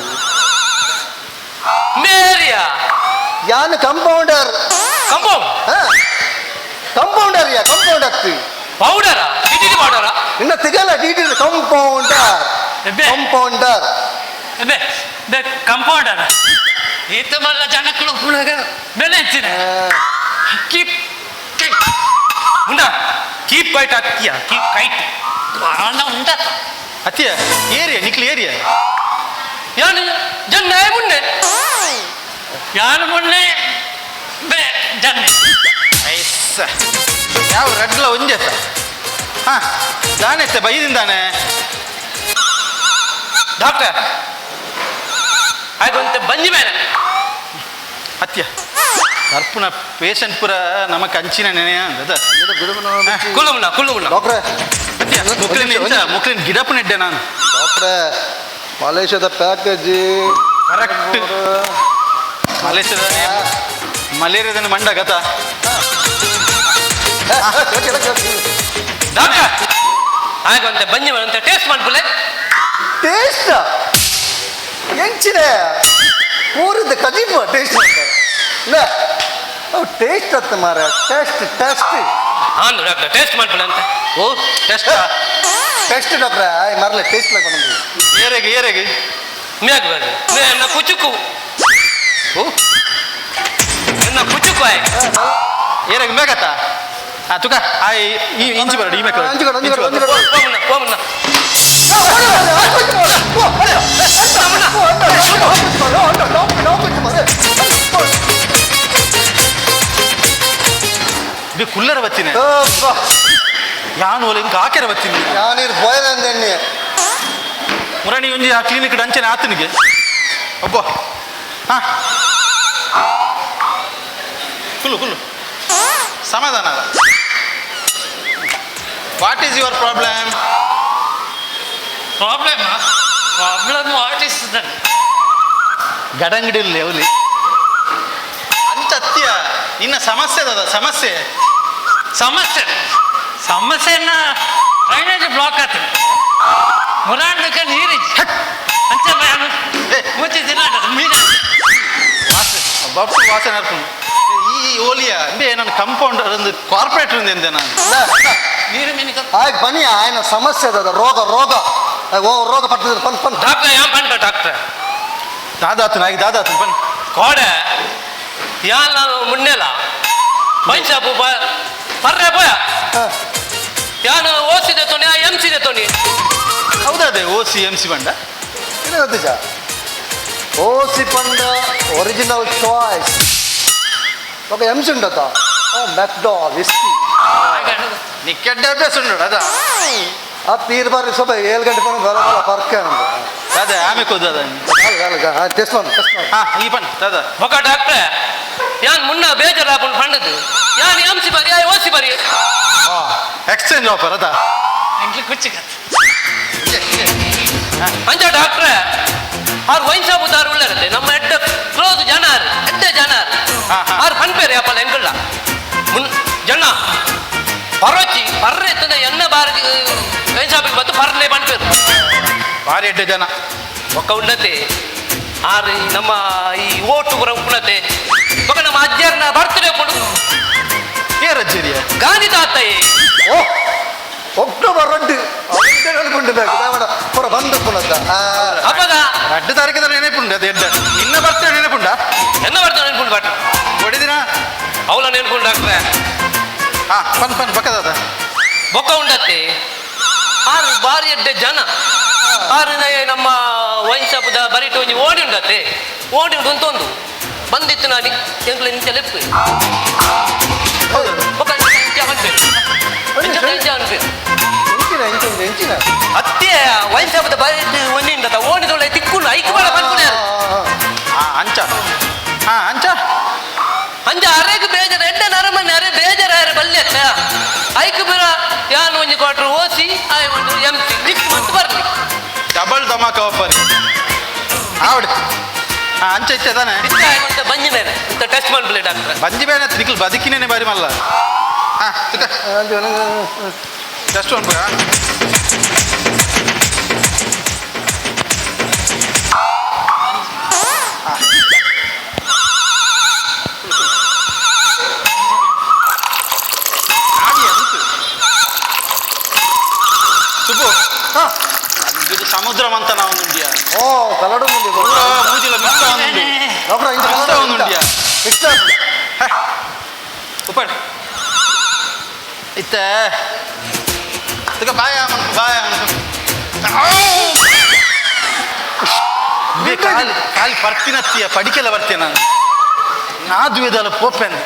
ಮೇರಿಯಾ. ಯಾನ್ ಕಂಪೌಂಡರ್. ಕಂಪೌಂಡ್. ಕಂಪೌಂಡರ್ ಯಾ ಕಂಪೌಂಡರ್ ಅತ್ತಿ. ಪೌಡರಾ ಇಟ್ಟಿಗೆ ಪೌಡರಾ? ನಿನ್ನ ತಿಗಲ್ಲ ಡಿ ಕಂಪೌಂಡರ್. ಎಬ್ಬೆ. ಕಂಪೌಂಡರ್. ಬೆ ಬೆ ಕಂಪೌಂಡರ್ ಈತ ಮಲ್ಲ ಜನಕ್ಕಳು ಉಣಗ ಬೆಲೆ ಹೆಚ್ಚಿನ ಕೀಪ್ ಉಂಡ ಕೀಪ್ ಕೈಟ್ ಅತ್ತಿಯ ಕೀಪ್ ಕೈಟ್ ಆಂಡ ಉಂಡ. ಅತ್ತಿಯ ಏರಿಯಾ ನಿಕ್ಲಿ ಏರಿಯಾ. ಯಾನು ಜನ್ನೆ ಮುನ್ನೆ ಯಾನು ಮುನ್ನೆ ಬೆ ಜನ್ನೆ. ಐಸ ಯಾವ ರಡ್ಲ ಒಂಜೆತ್ತ ಹಾ ದಾನೆತ್ತೆ ಬೈದಿಂದಾನೆ. ಡಾಕ್ಟರ್ ಆಯ್ತು ಬಂಜಿ ಮೇಲೆ. ಅತ್ಯ ಕರ್ಪುನ ಪೇಷಂಟ್ ಪೂರ ನಮ್ಮ ಕಂಚಿನ ನೆನೆಯ ಅಂದದ. ಕುಳ್ಳು ಕುಳ್ಳು. ಡಾಕ್ಟ್ರೆ. ಅತ್ಯ ಮುಕ್ಲಿನ ಎಂಚ ಮುಕ್ಲಿನ ಗಿಡಪ್ಪು ನೆಡ್ಡೆ ನಾನು. ಡಾಕ್ಟ್ರೆ, ಮಲೇಷ್ಯಾದ ಪ್ಯಾಕೇಜ್. ಕರೆಕ್ಟ್, ಮಲೇಷ್ಯಾದ ಮಲೇರಿಯಾದ ಮಂಡ ಗತ. ಡಾಕ್ಟರ್ ಆಯ್ತು ಅಂತ ಬಂಜಿ ಮೇಲೆ ಅಂತ ಟೇಸ್ಟ್ ಮಾಡ್ಬುಲೆ. ಟೇಸ್ಟ್ ಎಂಚಿನ ಊರಿದ್ದ ಕಜಿಪ ಟೇಸ್ಟ್ ಇಲ್ಲ ಅವು ಟೇಸ್ಟ್ ಅತ್ತ ಮಾರ ಟೇಸ್ಟ್ ಟೇಸ್ಟ್. ಹಾಂ ಡಾಕ್ಟರ್ ಟೇಸ್ಟ್ ಮಾಡ್ಬುಲೆ ಅಂತ. ಓ ಟೆಸ್ಟ್. ಟೇಸ್ಟ್ ಡಾಕ್ಟ್ರೆ ಮರಲೆ ಟೇಸ್ಟ್ ಬಂದು. ಏರೆಗೆ ಏರೆಗೆ. ಮ್ಯಾಗ ಬನ್ನಿ ನನ್ನ ಕುಚುಕು. ಓ ನನ್ನ ಕುಚುಕು ಆಯ್. ಏರೆಗೆ ಮೇಗತ್ತ ಆ ತುಕ ಆ ಈ ಇಂಚಿ ಬರಡು ಈ ಮೇಕ. ಅಂಚು ಕೊಡು, ಅಂಚು ಕೊಡು, ಅಂಚು ಕೊಡು. ಹೋಮಣ್ಣ ಹೋಮಣ್ಣ. ಬಿ ಕುಲ್ಲರ ಬತ್ತಿನ ಯಾನು ಒಲೆ ಇಂಕ ಆಕೆರ ಬತ್ತೀನಿ. ಯಾನೀರು ಬೋಯಲ್ ಅಂದೆಣ್ಣೆ. ಮುರಣಿ ಒಂಜಿ ಆ ಕ್ಲಿನಿಕ್ ಅಂಚನೆ ಆತನಿಗೆ ಅಬ್ಬೋ ಹಾ ಕುಲ್ಲು ಕುಲ್ಲು ಸಮಾಧಾನ. What is your problem? Problem problem what is that? ಗಡಂಗಡಿಲ್ಲ ಅವಲಿ ಅಂಚ ಅತ್ಯ ನಿನ್ನ ಸಮಸ್ಯೆ ಅದ ಸಮಸ್ಯೆ. ಸಮಸ್ಯೆ ಸಮಸ್ಯೆನ ಡ್ರೈನೇಜ್ ಬ್ಲಾಕ್ ಆತದೆ ಮುರಾಂಡಕ್ಕೆ ನೀರು ಅಂಚೆ ಏ. ಮುಚ್ಚಿ ದಿನ ಮೀನು. ವಾಸನೆ ಬಪ್ಪು ವಾಸನೆ ಅರ್ಪುಂಡು ಈ ಓಲಿಯ ಅಂಬೆ ನನ್ನ ಕಂಪೌಂಡರ್ ಒಂದು ಕಾರ್ಪೊರೇಟರ್ ಎಂದೆ ನಾನು. ನೀರು ಮೀನಿಗೆ. ಆಯ್ತು ಬನ್ನಿ ఆయన ಸಮಸ್ಯೆ ಅದ ರೋಗ ರೋಗ ಓ ರೋಗ ಪಟ್ಟದ ಪನ್ ಪನ್. ಡಾಕ್ಟರ್ ಯಾನ್ ಪಂಡ ಡಾಕ್ಟರ್. ದಾದಾತನ ಆಗಿ ದಾದಾತನ ಬನ್ನಿ. ಕೋಡೆ ಯಾನ್ ಮುನ್ನೆಲ ಪಂಚಾಪು ಪರ್ರೆ ಪೋಯ ಯಾನು ಓಸಿದೆ ತೊನಿ ಎಂ ಸಿದೆ ತೊನಿ. ಹೌದಾ ಓ ಸಿ ಎಂ ಸಿ ಬಂಡ. ಇದು ಗೊತ್ತಿಜ ಓಸಿ ಪಂಡ ಒರಿಜಿನಲ್ ಚಾಯ್ಸ್ ఒక ಎಂಸಿ ಉಂಡತ ಮೆಕ್ಡಾಲ್ ವಿಸ್ಕಿ. ನೀ ಕೆಡ್ಡ ಅಭ್ಯಾಸ ಉಂಡು ಅದ. ಆ ತೀರ್ ಬಾರಿ ಸ್ವಲ್ಪ 7 ಗಂಟೆ ಪನ ಬಲ ಬಲ ಫರ್ಕ್ ಉಂಡು. ದಾದಾ ಆಮೆ ಕೋದು ಅದ. ಟೆಸ್ಟ್ ಮಾಡು ಟೆಸ್ಟ್ ಮಾಡು. ಹಾ ಈ ಬನ್ನಿ ದಾದಾ. ಬೊಕ ಡಾಕ್ಟ್ರೆ ಯಾನ್ ಮುನ್ನ ಬೇಜಾರಾಪುಂಡು ಪಂಡದು ಯಾನ್ ಎಂಸಿ ಬರಿ ಆಯ್ ಓಸಿ ಬರಿ. ಎಕ್ಸ್ಚೇಂಜ್ ಆಫರ್ ಅದ. ಎಂಕ್ಲು ಕುಚ್ಚಿಕತ್. ಅಂಚ ಡಾಕ್ಟ್ರೆ, ಆರ್ ವೈನ್ ಶಾಪ್ ದಾರು ಉಳ್ಳರತ್ತೆ, ನಮ್ಮ ಎಡ್ಡ ಕ್ಲೋಸ್ ಜನ ಆರ್, ಎಡ್ಡ ಜನ ಆರ್. ಹಾ, ಹಾ. ಆರ್ ಪನ್ಪೇರೆ ಅಪ್ಪಲ ಎಂಕಲ್ಲ ಮುನ್ ಜನ ಪರೋಚಿ ಪರ್ರೆ ಎತ್ತದ ಎನ್ನ ಬಾರಿ ವೈನ್ ಶಾಪಿಗೆ ಬತ್ತು ಪರ್ಲೆ ಪನ್ಪೇರು. ಭಾರಿ ಎಡ್ಡೆ ಜನ. ಒಕ್ಕ ಉನ್ನತೆ ಆರ್ ಈ ನಮ್ಮ ಈ ಓಟು ಪುರ ಉಪ್ಪುನತೆ ಬೊಕ ನಮ್ಮ ಅಜ್ಜರ್ನ ಬರ್ತ್ಡೇ ಉಪ್ಪುಂಡು. ಏ ರಜ್ಜೇರಿಯ? ಗಾಂಧಿ ತಾತಯ್ಯ. ಓ, ಅಕ್ಟೋಬರ್ 2 ಅಲ್ಪುಂಡು ಬೇಕು ದಾವಣ ಪೂರ ಬಂದು ಪುನತ್ತ. ಅಪಗ 2 ತಾರೀಕು ನೆನಪುಂಡು ಅದು ಎಡ್ಡ. ನಿನ್ನ ಬರ್ತೇವೆ ನೆನಪುಂಡ? ಎನ್ನ ಬರ್ತಾರೆ ನೆನ್ಪುಂಡು ಬಟ್ ಹೊಡಿದಿನ. ಅವಳ ನೆನ್ಪುಂಡು ಡಾಕ್ಟ್ರೆ. ಹಾ, ಪನ್ ಪನ್ ಪಕ್ಕದ. ಬೊಕ್ಕ ಉಂಡತ್ತೆ ಆರು ಬಾರಿ ಎಡ್ಡೆ ಜನ ಆರು. ನಮ್ಮ ವೈನ್ ಶಾಪದ ಬರಿಟ ಒಂಜಿ ಓಡಿ ಉಂಡತ್ತೆ, ಓಡಿ ಉಂಟು ಅಂತೊಂದು ಬಂದಿತ್ತು. ನಾನು ಎಂಕ್ಲ ಇಂಚ ಲೆಪ್ಪು ಬೊಕ್ಕ ಇಂಚ ಅನ್ಪೇರು, ಇಂಚ ಇಂಚ ಅನ್ಪೇರು. ಎಂಚಿನ ಎಂಚಿನ ಎಂಚಿನ? ಅತ್ತೆ, ವೈನ್ ಶಾಪದ ಬರಿಟ್ ಒಂಜಿ ಉಂಡತ್ತ ಓಣಿದೊಳೆ ತಿಕ್ಕುಂಡು ಐಕ್ ಬೇಡ ಪನ್ಪುನೆ. ಹಾ ಅಂಚ, ಹಾ ಅಂಚ. ಅಂಚ ಅರೆಗ್ ಬೇಜಾರ, ಎಡ್ಡೆ ನರಮನೆ ಅರೆ ಬೇಜಾರ ಬಲ್ಯತ್ತ ಐಕ್ ಬಿರ ಯಾನ್ ಒಂಜಿ ಕ್ವಾರ್ಟರ್ ಓಸಿ ಆಯ್ ಒಂದು ಎಂ ಸಿ ಲಿಫ್ಟ್ ಮತ್ತು ಬರ್ಲಿ. ಡಬಲ್ ಧಮಾಕ ಆಫರ್ ಆವಡ್. ಹಾ ಅಂಚ ಇತ್ತೆ ತಾನೆ. ಇತ್ತ ಆಯ್ ಒಂತೆ ಬಂಜಿ ಬೇನೆ ಇಂತ ಟೆಸ್ಟ್ ಮಾಡ್ಬಿಡಿ ಡಾಕ್ಟ್ರೆ. ಬಂಜಿ ಬೇನೆ ನಿಕ್ಲು ಬದುಕಿನೇನೆ ಬಾರಿ ಮಲ್ಲ. ಹಾ ತುಕ ಟೆಸ್ಟ್ ಅನ್ಪುಗ. ಸುಬ್ಬು, ಇದು ಸಮುದ್ರ ಮಂಥನ ಒಂದುಂಡಿಯ. ಓ, ಕಲಡು ಮುಂದೆ. ಪೂರ ಮೂಜಿಲ ಮಿಕ್ಸ್ ಆವೊಂದುಂಡು. ಡಾಕ್ಟರ್, ಇಂಚ. ಮಿಕ್ಸ್ ಆವೊಂದುಂಡಿಯ. ಮಿಕ್ಸ್. ಉಪ್ಪಡ್ ಇತ್ತೆ ತುಕ ಬಾಯ ಮನ್ಪು, ಬಾಯ ಮನ್ಪು. ಖಾಲಿ ಖಾಲಿ ಪರ್ತಿನತ್ತಿಯ ಪಡಿಕೆಲ್ಲ ಬರ್ತೀಯ ನಾನು ನಾದುವೆದಲ್ಲ ಪೋಪೆನ್.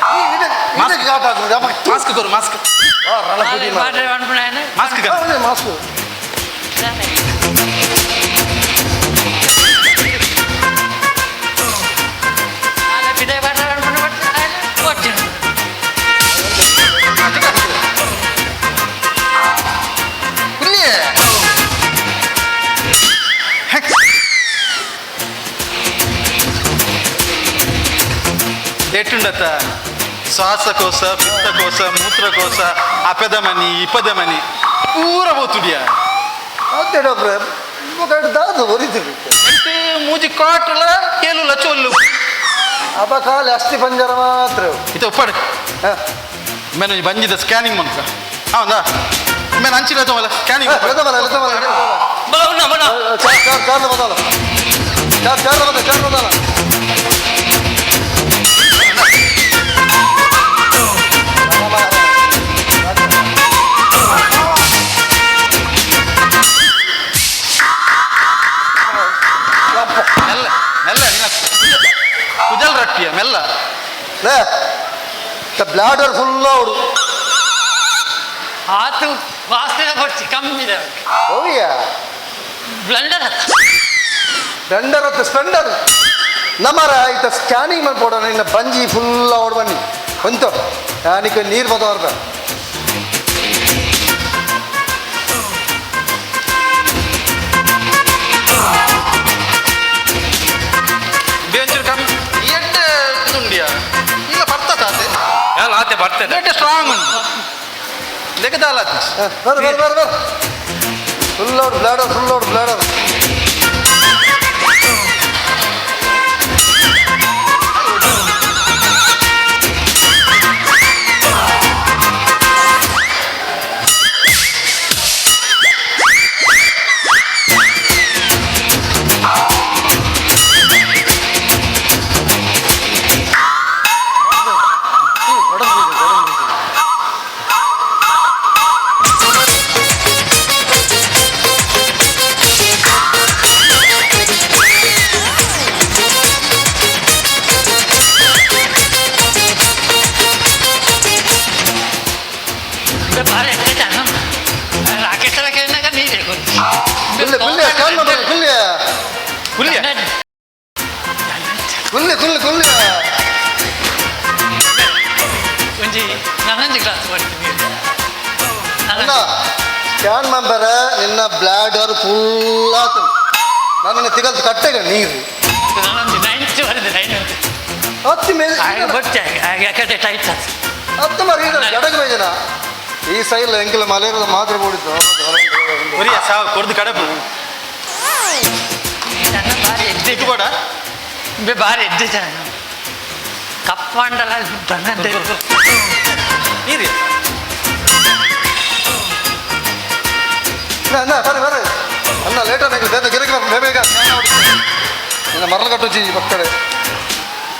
ಮಾಸ್ಕ್ ಕೊರು, ಮಾಸ್ಕ್. ಮಾಸ್ಕ್. ಮಾಸ್ಕ್. ಎಟ್ಟುಂಡತ್ತ ಶ್ವಾಸಕೋಶ, ಪಿತ್ತಕೋಶ, ಮೂತ್ರಕೋಶ, ಅಪೆದಮನಿ, ಇಪದಮನಿ ಪೂರ ಬೋತುಡಿಯ. ಅದೇ ಡಾಕ್ಟ್ರೆ, ದಾದ ಒರಿತೀವಿ. ಎಂಟು ಮೂಜಿ ಕಾಟುಲ ಏಳುಲ ಚೊಲ್ಲು. ಅಪ್ಪ, ಖಾಲಿ ಅಸ್ಥಿ ಪಂಜರ ಮಾತ್ರ. ಇದು ಉಪ್ಪಡು. ಮೇನ ಬಂಜಿದ ಸ್ಕ್ಯಾನಿಂಗ್ ಮನ್ಕ ಹೌದಾ? ಮೇನ ಅಂಚಿನ ತೋಮಲ ಸ್ಕ್ಯಾನಿಂಗ್. ಬಾ ಉಣ್ಣ ಬಣ್ಣ. ಚಾರ್ ಚಾರ್ ಚಾರ್ ಬದಲ, ಚಾರ್ ಚಾರ್ ಬದಲ, ಚಾರ್ ಬದಲ. ಮೆಲ್ಲ ಮೆಲ್ಲ, ನಿನ್ನ ಕುಜಲ್ ರಟ್ಟಿಯ, ಮೆಲ್ಲ. ಲೇ, ಬ್ಲಾಡರ್ ಫುಲ್ ಅವಡು. ಆತು ವಾಸನೆ ಕೊಡ್ಸಿ ಕಮ್ಮಿ ಇದೆ. ಓಯ್ಯ. ಬ್ಲೆಂಡರ್ ಹತ್ತ. ಸ್ಪೆಂಡರ್ ಹತ್ತು ಸ್ಪೆಂಡರ್ ನಮ್ಮರ ಈತ ಸ್ಕ್ಯಾನಿಂಗ್ ಮಾಡ್ಕೊಡೋಣ. ನಿನ್ನ ಬಂಜಿ ಫುಲ್ ಅವಡು ಬನ್ನಿ ಹೊಂತು ಯಾನಿಕ ನೀರು ಬದವರ್ದ. ಬೇಂಚೂರು ಕಮ್ಮಿ ಎಡ್ಡೆ ಉಂಡಿಯ ಇಲ್ಲ ಬರ್ತಾ ತಾತೆ. ಯಾನ್ ಆತೆ ಬರ್ತದೆ. ಎಡ್ಡೆ ಸ್ಟ್ರಾಂಗ್ ಉಂಟು ಲೆಕ್ಕದಾಲ. ಬರ್ ಬರ್ ಬರ್ ಬರ್, ಫುಲ್ ಅವಡು ಬ್ಲಾಡರ್, ಫುಲ್ ಅವಡು ಬ್ಲಾಡರ್. ಬಾರಿ ಎಡ್ಡೆ ಜನ. ರಾಕೇಶ್ ಕೇಳಿನಾಗ ನೀರು ಕುಲ್ಲೆ ಕುಲ್ಲೆ ಸ್ಕ್ಯಾನ್ ಮಾಡ್ಬೇಕು ಕುಲ್ಲೆ. ಹುಲಿಯ. ಕುಲ್ಲೆ ಕುಲ್ಲೆ ಕುಲ್ಲೆ. ಒಂಜಿ ನಾನೊಂಜಿ ಗ್ಲಾಸ್ ಕೊಡ್ತೀನಿ. ಅಣ್ಣ ಸ್ಕ್ಯಾನ್ ಮಂಬರ ನಿನ್ನ ಬ್ಲಾಡರ್ ಫುಲ್ ಆತು. ನನ್ನ ತಿಗಲ್ತು ಕಟ್ಟೆಗ ನೀರು. ನಾನೊಂಜಿ ನೈಂಟಿ ಬರೆದು ನೈನ್ ಅಂತ. ಹತ್ತಿ ಮೇಲೆ ಹಾಗೆ ಬಟ್ಟೆ ಹಾಗೆ ಕಡೆ ಟೈಟ್ ಆಯ್ತು. ಹತ್ತು ಮರಿ ಗಡಗ ಮೇಜನ ಈ ಸೈಲ್ ಎಂಕಲ ಮಲೇರದ ಮಾತ್ರ ಕೂಡಿತ್ತು. ಒರಿಯ ಸಾವು ಕೊರ್ದು ಕಡಪು. ನನ್ನ ಭಾರಿ ಎದ್ದೆ ಇದು ಬೇಡ. ಭಾರಿ ಎದ್ದೆ ಜನ ಕಪ್ಪಂಡಲ ಬಂದಂತೆ. ನೀರು. ಅಣ್ಣ ಬರ ಬರ ಅಣ್ಣ, ಲೇಟ್ ಆಗಿ ಬೇಗ ಗಿರಕ ಬೇಗ. ನಿನ್ನ ಮರಳು ಕಟ್ಟುಚಿ ಪಕ್ಕಡೆ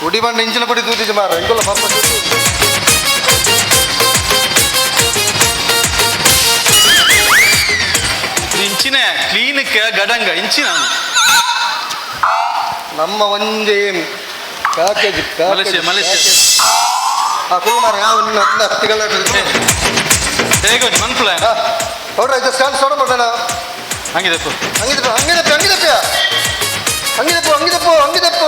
ಉಡಿ ಬಂಡ ಇಂಚಿನ ಕೊಡಿ ತೂತಿಜಿ ಮಾರ ಎಂಕುಲ ಪರ್ಪ. ಇಂಚಿನ ಕ್ಲೀನಿಕ್ ಗಡಂಗ ಇಂಚಿನ. ನಮ್ಮ ಒಂಜಿ ಪ್ಯಾಕೇಜ್. Malaysia, Malaysia. ಆ ಕುಮಾರ ಯಾವ ನಿನ್ನ ತಿಗಲ. ಹೇಗೆ ಮನ್ಪುಲ. ಹೊಡ್ರ ಇದು ಸ್ಕ್ಯಾನ್ ಸೋಡ ಮಾಡೋಣ. ಹಂಗಿದೆ. ಹಂಗಿದಪ್ಪ ಹಂಗಿದಪ್ಪ ಹಂಗಿದಪ್ಪ ಹಂಗಿದಪ್ಪ ಹಂಗಿದಪ್ಪ ಹಂಗಿದಪ್ಪ.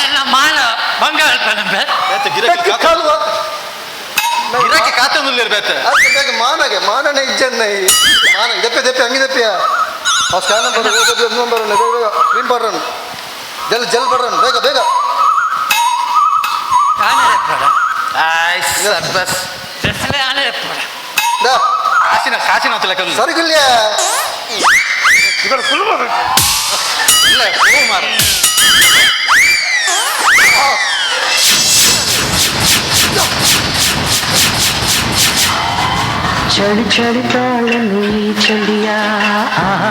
ನನ್ನ ಮಾನ ಬಂಗಾರ ಕಣಂಬೆ. ಬೇತೆ ಗಿರಕ್ಕೆ ಕಾಲುವ. ಗಿರಕ್ಕೆ ಕಾತೊಂದುಲ್ಲೇರು ಬೇತೆ. ಅದು ಬೇಗ ಮಾನಗೆ ಮಾನನೆ ಇಜ್ಜನ್ನ ಮಾನ ಇದಪ್ಪೆ ದಪ್ಪೆ ಹಂಗಿದಪ್ಪ. ಆ ಸ್ಕ್ಯಾನ್ ನಂಬರ್ ಬೇಗ ನಂಬರ್ ಬೇಗ ಬೇಗ ಕ್ರೀಮ್ ಪಡ್ರನ್ ಜಲ್ ಜಲ್ ಪಡ್ರನ್ ಬೇಗ ಬೇಗ. ಆನೆ ಪಡ. ಆಯ್ಸ್ ಬಸ್. ಡ್ರೆಸ್ಲೇ ಆನೆ ಪಡ. ದಾ. ಕಾಸಿನ ಕಾಸಿನ ಹೊತ್ತು ಲೆಕ್ಕ. ಸರಿಗಿಲ್ಲ. ಇಲ್ಲ ಹೂ ಮಾರ. ಚಳಿ ಚಳಿ ತಾಳಲು ಈ ಚಳಿಯ, ಆಹಾ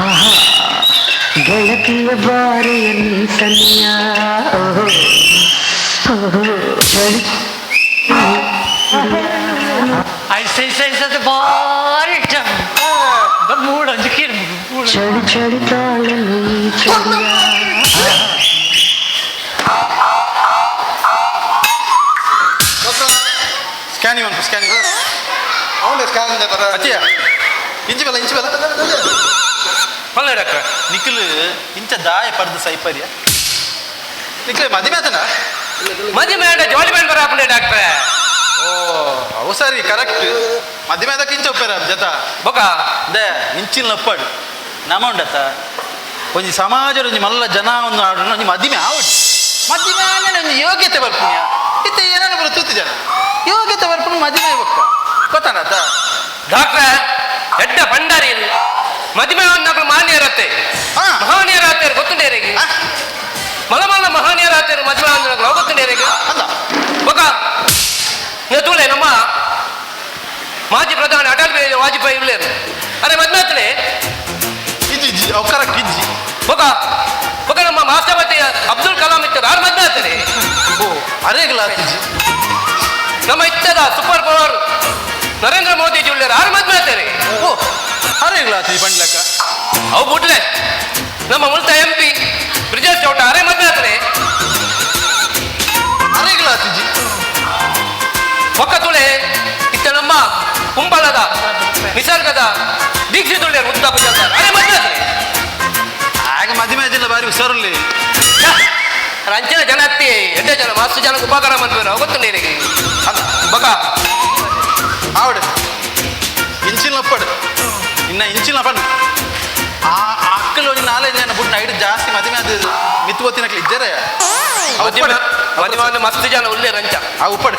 ಆಹಾ, ಗೆಳತಿಯ ಬಾರೆಯಲ್ಲಿ ಸನಿಯ, ಓಹೋ ಓಹೋ, ಚಳಿ. ಐಸ್ ಐಸ್ ಐಸ್ ಅದು ಭಾರಿ ಇಷ್ಟ. ಮೂಡೊಂದು ಕೀರ್ ಮೂಡು. ಚಳಿ ಚಳಿ ತಾಳಲು ಈ ಚಳಿಯ. ಸ್ಕ್ಯಾನಿಂಗ್ ಉಂಟು ಸ್ಕ್ಯಾನಿಂಗ್. ಅವನೇ ಸ್ಕ್ಯಾನ್ ಬರ. ಅಚ್ಚಿಯ ಇಂಚಿ ಬಲ್ಲ ಇಂಚಿ ಬಲ್ಲ. ಪಲ್ಲೆ ಡಾಕ್ಟ್ರೆ. ನಿಖಿಲ್ ಇಂಚ ದಾಯ ಪಡ್ದು ಸೈಪರಿಯ ನಿಖಿಲ್ ಮದಿಮೆ ಆತನ. ಮದುವೆ ಆಂಡ ಜಾಲಿ ಬ್ಯಾಂಡ್ ಬರ ಡಾಕ್ಟ್ರೆ. ಓ ಅವು ಸರಿ ಕರೆಕ್ಟ್, ಮದಿಮೆ ಆದಕ್ಕೆ ಇಂಚ ಉಪ್ಪೇರ ಜತ. ಬೊಕ they ಇಂಚಿನ ಲಪ್ಪಾಡು ನಮ ಉಂಡತ್ತ ಒಂಜಿ ಸಮಾಜ ಒಂಜಿ ಮಲ್ಲ ಜನ ಒಂದು ಆಡು ಒಂಜಿ ಮದಿಮೆ ಆವಡಿ ಮದಿಮೆ ಆಂಡ ಒಂಜಿ ಯೋಗ್ಯತೆ ಬರ್ಪುಣ್ಯ ಇತ್ತೆ ಏನಾನ ಬರ ತೂತು ಜನ ಯೋಗ್ಯತೆ ಬರ್ಪುಣ ಮದಿಮೆ ಬೊಕ್ಕ ಗೊತ್ತಾನತ್ತ. ಡಾಕ್ಟ್ರೆ ಎಡ್ಡ ಭಂಡಾರಿ ಇದು ಮದುವೆ ಒಂದಾಕ್ಲು ಮಾನ್ಯರತ್ತೆ. ಹಾ. ಮಹಾನೀಯರಾತೇರು ಗೊತ್ತುಂಡೇರಿಗೆ. ಆ? ಮಲ ಮಲ್ಲ ಮಹಾನೀಯರಾತೇರು ಮದುವೆ ಅಂದ್ನಕ್ಲು ಗೊತ್ತುಂಡೇರಿಗೆ. ಅಲ್ಲ. ಬೊಕ ತೂಲೆ ನಮ್ಮ ಮಾಜಿ ಪ್ರಧಾನಿ ಅಟಲ್ ಬಿಹಾರಿ ವಾಜಪೇಯಿ ಉಳ್ಳೇರು ಅರೆ ಮದ್ವೆ ಆತನೆ. ಇಜ್ಜಿ ಇಜ್ಜಿ ಅವು ಕರೆಕ್ಟ್ ಇಜ್ಜಿ. ಬೊಕ ಬೊಕ ನಮ್ಮ ಮಾಸ್ಟರ್ಪತಿ ಅಬ್ದುಲ್ ಕಲಾಂ ಇತ್ತಾರೆ ಆರು ಮದ್ವೆ ಆತನೆ. ಓ ಅರೇಗಲ ಇಜ್ಜಿ. ನಮ್ಮ ಇತ್ತದ ಸೂಪರ್ ಪವರ್ ನರೇಂದ್ರ ಮೋದಿಜಿ ಉಳ್ಳೇರು ಆರು ಮದ್ವೆ ಆತನೆ. ಓ ಅರೇಗಲ ಆತಿ ಪಂಡ್ಲಕ್ಕ. ಅವು ಬಿಡ್ಲೆ ನಮ್ಮ ಮುಲ್ತ ಎಂ ಪಿ ಬ್ರಿಜೇಶ್ ಚೌಟ ಅರೆ ಮದ್ವೆ ಆತನೆ. ಅರೇಗಲ ಆತಿಜಿ. ಬೊಕ್ಕ ತುಳೆ ಇತ್ತ ನಮ್ಮ ಕುಂಬಳದ ನಿಸರ್ಗದ ದೀಕ್ಷಿತ್ ಉಳ್ಳೇರು ಉದ್ದ ಅರೆ ಮದ್ವೆ ಆತನೆ. ಆಗ ಮದಿಮೆ ಆಜಿಲ್ಲ ಬಾರಿ ಹುಷಾರುಲ್ಲಿ. ರಂಚಿನ ಜನ ಅತ್ತಿ ಎಡ್ಡೆ ಜನ ಮಸ್ತ್ ಜನಕ್ಕೆ ಉಪಕಾರ ಬಂದ್ಬೇರು ಗೊತ್ತು ನೀರಿಗೆ. ಅಲ್ಲ. ಬೊಕ ಆವಡೆ ಇಂಚಿನ ಲಪ್ಪಡು ಇನ್ನ ಇಂಚಿನ ಪಂಡು ಆ ಅಕ್ಕಲು ಒಂಜಿ ನಾಲ್ಕೈದು ಜನ ಬುಟ್ಟ ಐಡು ಜಾಸ್ತಿ ಮದಿಮೆ ಅದು ಮಿತ್ತು ಗೊತ್ತಿನಕ್ಲು ಇಜ್ಜರೆ. ಮದುವೆ ಮದುವೆ ಮಸ್ತ್ ಜನ ಉಳ್ಳೇರು ರಂಚ. ಆ ಉಪ್ಪಡು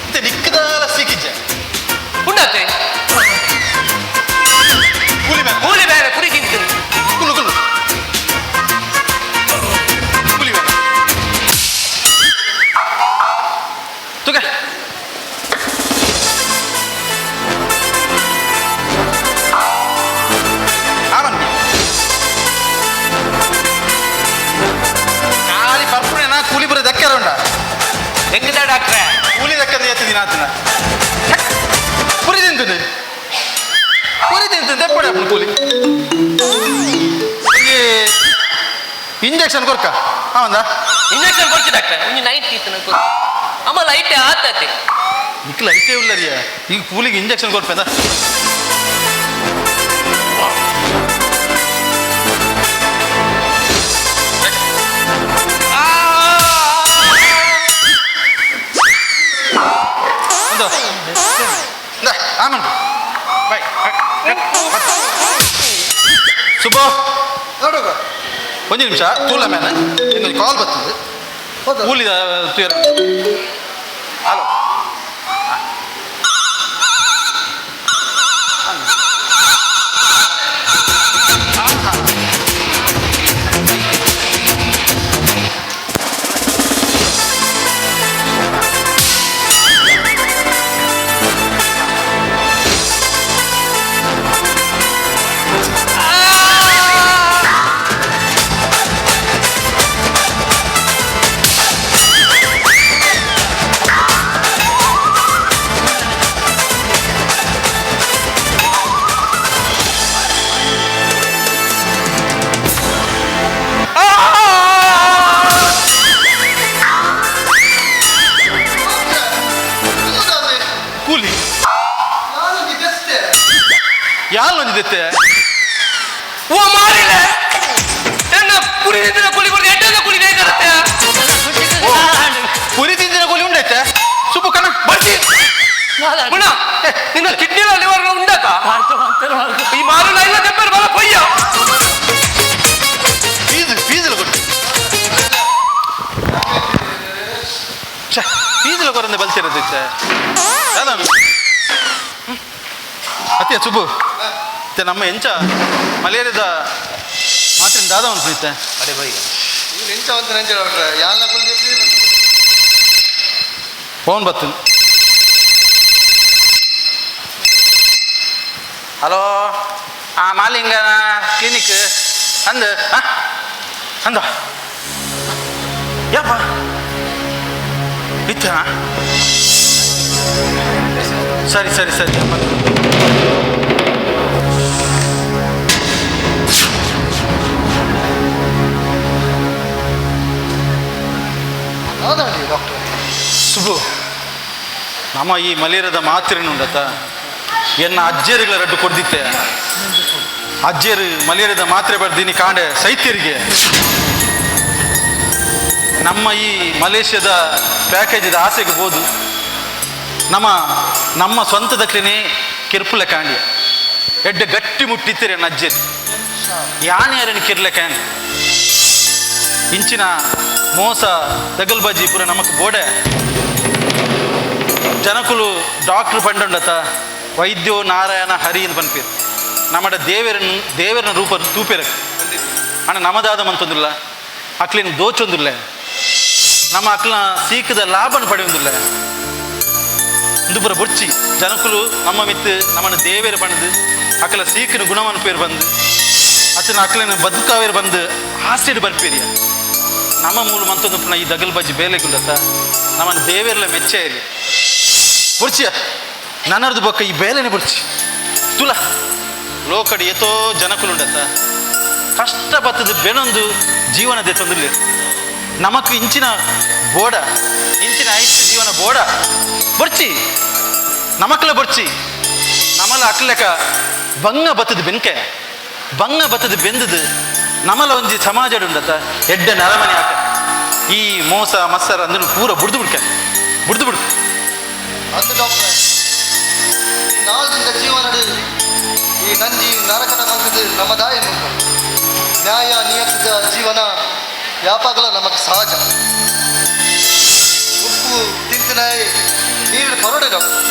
ಇತ್ತೆ ದಿಕ್ಕದಾಲ ಸಿಕ್ಕಿಜ್ಜೆ. ಉಂಡತ್ತೆ. ಕೂಲಿ ಮೇಲೆ. ಕೂಲಿ ಬೇರೆ ಕುರಿ ತಿಂತೀನಿ. ಕುಲು ಕುಲು ಕೂಲಿ ಮೇಲೆ ತುಗ. ಆವನ್ ಖಾಲಿ ಪರ್ಪುಣೆನಾ ಕೂಲಿ ಬರೋ ದಕ್ಕಾರ ಉಂಡ. ಹೆಂಗಿದೆ ಡಾಕ್ಟ್ರೆ? ಕೂಲಿ ದಕ್ಕದ ಎತ್ತಿದ್ದೀನಿ ಆತನ ಪುರಿ ತಿಂತದೆ ಪುರಿ ತಿಂತದೆ ತೆಪ್ಪಡೆ ಅಪ್ಪು ಕೂಲಿ ಇಂಜೆಕ್ಷನ್ ಕೊರ್ಕ ಹೌದಾ? ಇಂಜೆಕ್ಷನ್ ಕೊಡ್ತಿ ಡಾಕ್ಟ್ರೆ ಒಂಜಿ ನೈಟ್ ಇತ್ತು ನಂಗೆ ಅಮ್ಮ ಲೈಟ್ ಆತತೆ. ನಿಕ್ಲ ಐಟೇ ಉಲ್ಲರಿಯ ಈಗ ಕೂಲಿಗೆ ಇಂಜೆಕ್ಷನ್ ಕೊರ್ಪೆದ. ಒಂದು ಆಮನ್ ಬೈ ಸುಬ್ಬು ನೋಡುಗ ಒಂದು ನಿಮಿಷ ತೂಲ ಮೇನ ಇನ್ನೊಂದು ಕಾಲ್ ಬರ್ತದೆ. ಹೌದು. ಕೂಲಿದ ತುಯರ. ಹಲೋ. ಕೂಲಿ ಯಾರು ಒಂದಿದ್ದತ್ತೆ? ಓ ಮಾರಿಲ್ಲ, ಎನ್ನ ಪುರಿ ತಿಂದಿನ ಕೂಲಿ ಕೊಡ್ದು ಎಡ್ಡದ ಕೂಲಿ ಬೇಕಾಗತ್ತೆ. ಪುರಿ ತಿಂದಿನ ಕೂಲಿ ಉಂಡೈತೆ ಸುಬ್ಬು ಕಣ ಬರ್ತಿ. ಮುಣ, ನಿನ್ನ ಕಿಡ್ನಿ ಲಿವರ್ ಉಂಡಕ ಈ ಮಾರು ಇಲ್ಲ ತೆಪ್ಪರ್ ಬಲ ಪೊಯ್ಯ. ಫೀಸ್ ಫೀಸ್ ಕೊಟ್ಟು ಛೆ, ಫೀಸ್ ಕೊರಂದೆ ಬಲ್ತಿರೋದಿತ್ತೆ. ಅತ್ತೆ ಸುಬ್ಬು ಮತ್ತೆ ನಮ್ಮ ಎಂಚ ಮಲೇರಿಯಾದ ಮಾತ್ರ ದಾದ ಅನ್ಸುತ್ತೆ. ಎಂಚ ಅಂತ ನೆಂಚ ಡಾಕ್ಟ್ರೆ ಯಾಲ ಫೋನ್ ಬತ್ತು. ಹಲೋ, ಆ ಮಾಲಿಂಗನ ಕ್ಲಿನಿಕ್ ಅಂದ ಅಂದ ಯಪ್ಪ ಇತ್ತ. ಸರಿ ಸರಿ ಸರಿ ಅಪ್ಪ. ಹೌದಾ ಡಾಕ್ಟ್ರೆ? ಸುಬ್ಬು, ನಮ್ಮ ಈ ಮಲೇರಿಯಾದ ಮಾತ್ರೆನುಂಡತ ಎನ್ನ ಅಜ್ಜೇರುಗಳ ರಡ್ಡು ಕೊಡ್ದಿತ್ತೆ. ಅಜ್ಜೇರು ಮಲೇರಿಯಾದ ಮಾತ್ರೆ ಬರ್ದೀನಿ ಕಾಂಡೆ ಸೈತ್ಯರಿಗೆ. ನಮ್ಮ ಈ ಮಲೇಷ್ಯಾದ ಪ್ಯಾಕೇಜದ ಆಸೆಗೆ ಬೋದು ನಮ್ಮ ನಮ್ಮ ಸ್ವಂತದಕ್ಲೇನೆ ಕಿರ್ಪುಲ ಕಾಂಡಿಯ ಎಡ್ಡೆ ಗಟ್ಟಿ ಮುಟ್ಟಿತ್ತೀರಿ ನನ್ನ ಅಜ್ಜೇರು ಯಾನೆ ಯಾರನ್ನು ಕಿರ್ಲೆ ಕಾಂಡಿ ಇಂಚಿನ ಮೋಸ ದಗಲ್ಬಾಜಿ ಪೂರ ನಮಕ್ ಬೋಡೆ. ಜನಕುಲು ಡಾಕ್ಟ್ರ್ ಪಂಡೊಂಡತ ವೈದ್ಯೋ ನಾರಾಯಣ ಹರಿ ಅಂತ ಪನ್ಪೇರು. ನಮ್ಮಡ ದೇವರನ್ನು ದೇವರನ ರೂಪ ತೂಪೇರಕ್ ಅಣ್ಣ ನಮದಾದ ಮಂತೊಂದಿಲ್ಲ, ಅಕ್ಲಿನ ದೋಚೊಂದಿಲ್ಲ, ನಮ್ಮ ಅಕ್ಲ ಸೀಕದ ಲಾಭನ ಪಡೆಯೊಂದಿಲ್ಲ. ಇಂದುಪುರ ಬೊರ್ಚಿ ಜನಕುಲು ನಮ್ಮ ಮಿತ್ತು ನಮ್ಮನ್ನ ದೇವೇರು ಪಣದು ಅಕ್ಲ ಸೀಕಿನ ಗುಣವನ್ ಪೇರು ಬಂದು ಅತನ ಅಕ್ಲಿನ ಬದುಕಾವೇರು ಬಂದು ಆಸೆಡ್ ಬರ್ಪೇರಿಯ. ನಮ್ಮ ಮೂಲ ಮಂತೊಂದು ಪುನಃ ಈ ದಗಲ್ಬಾಜಿ ಬೇಲೆಗುಂಡತ್ತ ನಮ್ಮನ್ನ ದೇವೇರ್ಲ ಮೆಚ್ಚ ಇರಿ ಬೊರ್ಚಿಯ ನನ್ನರ್ದು ಬೊಕ್ಕ ಈ ಬೇಲೆನೆ ಬೊರ್ಚಿ ತುಲ ಲೋಕಡಿ ಎತೋ ಜನಕುಲುಂಡತ್ತ ಕಷ್ಟ ಬತ್ತದ ಬೆನೊಂದು ಜೀವನ ದೆತ್ತೊಂದಿಲ್ಲ. ನಮಕ್ ಇಂಚಿನ ಬೋಡ ಇಂಚಿನ ಐತು ಜೀವನ ಬೋಡ ಬೊರ್ಚಿ ನಮಕ್ಲ ಬೊರ್ಚಿ ನಮಲ ಅಕ್ಲೆಕ ಬಂಗ ಬತ್ತದ ಬೆನ್ಕೆ ಬಂಗ ಬತ್ತದ ಬೆಂದದು ನಮಲ ಒಂಜಿ ಸಮಾಜ ಉಂಡತ್ತ ಎಡ್ಡೆ ನರಮನೆ ಆಕ ಈ ಮೋಸ ಮತ್ಸರ ಅಂದ್ರೆ ಪೂರ ಬುಡ್ದು ಬಿಡ್ಕ ಬುಡ್ದು ಬಿಡು. ಅಂದು ಡಾಕ್ಟ್ರೆ, ಈ ನಾಲ್ದಿಂದ ಜೀವನ ಈ ನಂಜಿ ನರಕದ ಮಂತದ್ದು ನಮ್ಮ ದಾಯಿ ಮುಖ ನ್ಯಾಯ ನಿಯತದ ಜೀವನ ಯಾಪಾಗಲ ನಮಗೆ ಸಹಜ. ಉಪ್ಪು ತಿಂತಿನಾಯಿ ನೀರು ಪರೋಡೆ ಡಾಕ್ಟರ್.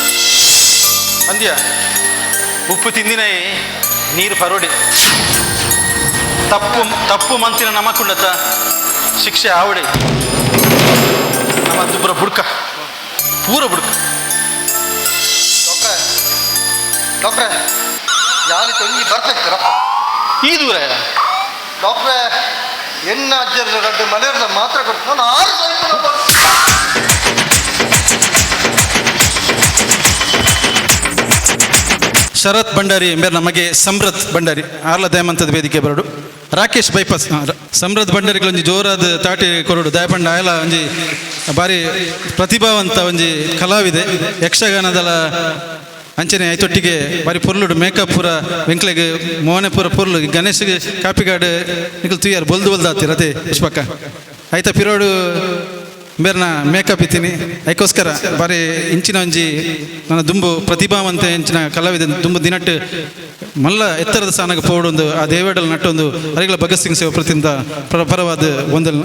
ಅಂದ್ಯ ಉಪ್ಪು ತಿಂದಿನಾಯಿ ನೀರು ಪರೋಡೆ. ತಪ್ಪು ತಪ್ಪು ಮಂತಿನ ನಮಕುಂಡತ ಶಿಕ್ಷೆ ಆವಡೆ ನಮ್ಮ ದುಬ್ಬರ ಬುಡ್ಕ ಪೂರ ಬುಡ್ಕ. ಡಾಕ್ಟ್ರೆ ಡಾಕ್ಟ್ರೆ ಯಾನಿ ತೊಂಗಿ ಬರ್ಬೇಕು ಈ ದೂರ. ಡಾಕ್ಟ್ರೆ, ಎನ್ನ ಅಜ್ಜರ ರಡ್ಡು ಮಲೇರಿದ ಮಾತ್ರ ಕೊಡ್ತು ನಾನು 6 ಸಾವಿರ. ಶರತ್ ಭಂಡಾರಿ ಎಂಬ ನಮಗೆ ಸಮೃದ್ಧ ಭಂಡಾರಿ ಆರ್ಲ ದಯಮಂತದ ವೇದಿಕೆ ಬರಡು ರಾಕೇಶ್ ಬೈಪಾಸ್ ಸಮೃದ್ಧ ಭಂಡಾರಿಗಳೊಂಜಿ ಜೋರಾದ ತಾಟಿ ಕೊರಡು ದಯಪಂಡ ಆಯಲ ಒಂಜಿ ಬಾರಿ ಪ್ರತಿಭಾವಂತ ಒಂಜಿ ಕಲಾವಿದೆ ಯಕ್ಷಗಾನದಲ ಅಂಚನೆ ಐತೊಟ್ಟಿಗೆ ಬಾರಿ ಪೊರ್ಲುಡು ಮೇಕಪ್ ಪೂರ ವೆಂಕ್ಲೆಗ್ ಮೋನೆ ಪೂರ ಪೊರ್ಲು ಗಣೇಶ್ಗೆ ಕಾಪಿಗಾಡು ನಿಕಲ್ ತುಯ್ಯಾರು ಬೊಲ್ದು ಬೊಲ್ದು ಆತಿರ ಅದೇ ಪುಷ್ಪಕ್ಕ ಐತ ಪಿರೋಡು. ಬೇರ್ನ ಮೇಕಪ್ ಇತ್ತೀನಿ. ಐಕೋಸ್ಕರ ಬಾರಿ ಇಂಚಿನ ಒಂಜಿ ನನ್ನ ದುಂಬು ಪ್ರತಿಭಾವಂತ ಇಂಚಿನ ಕಲಾವಿದ ದುಂಬು ದಿನಟ್ಟು ಮಲ್ಲ ಎತ್ತರದ ಸ್ಥಾನಕ್ಕೆ ಪೋಡೊಂದು ಆ ದೇವೇಡಲ್ ನಟ್ಟೊಂದು ಅರಿಗಳ ಭಗತ್ ಸಿಂಗ್ ಸೇವಾ ಪ್ರತಿಯಿಂದ ಪರವಾದ ಒಂದಲ್.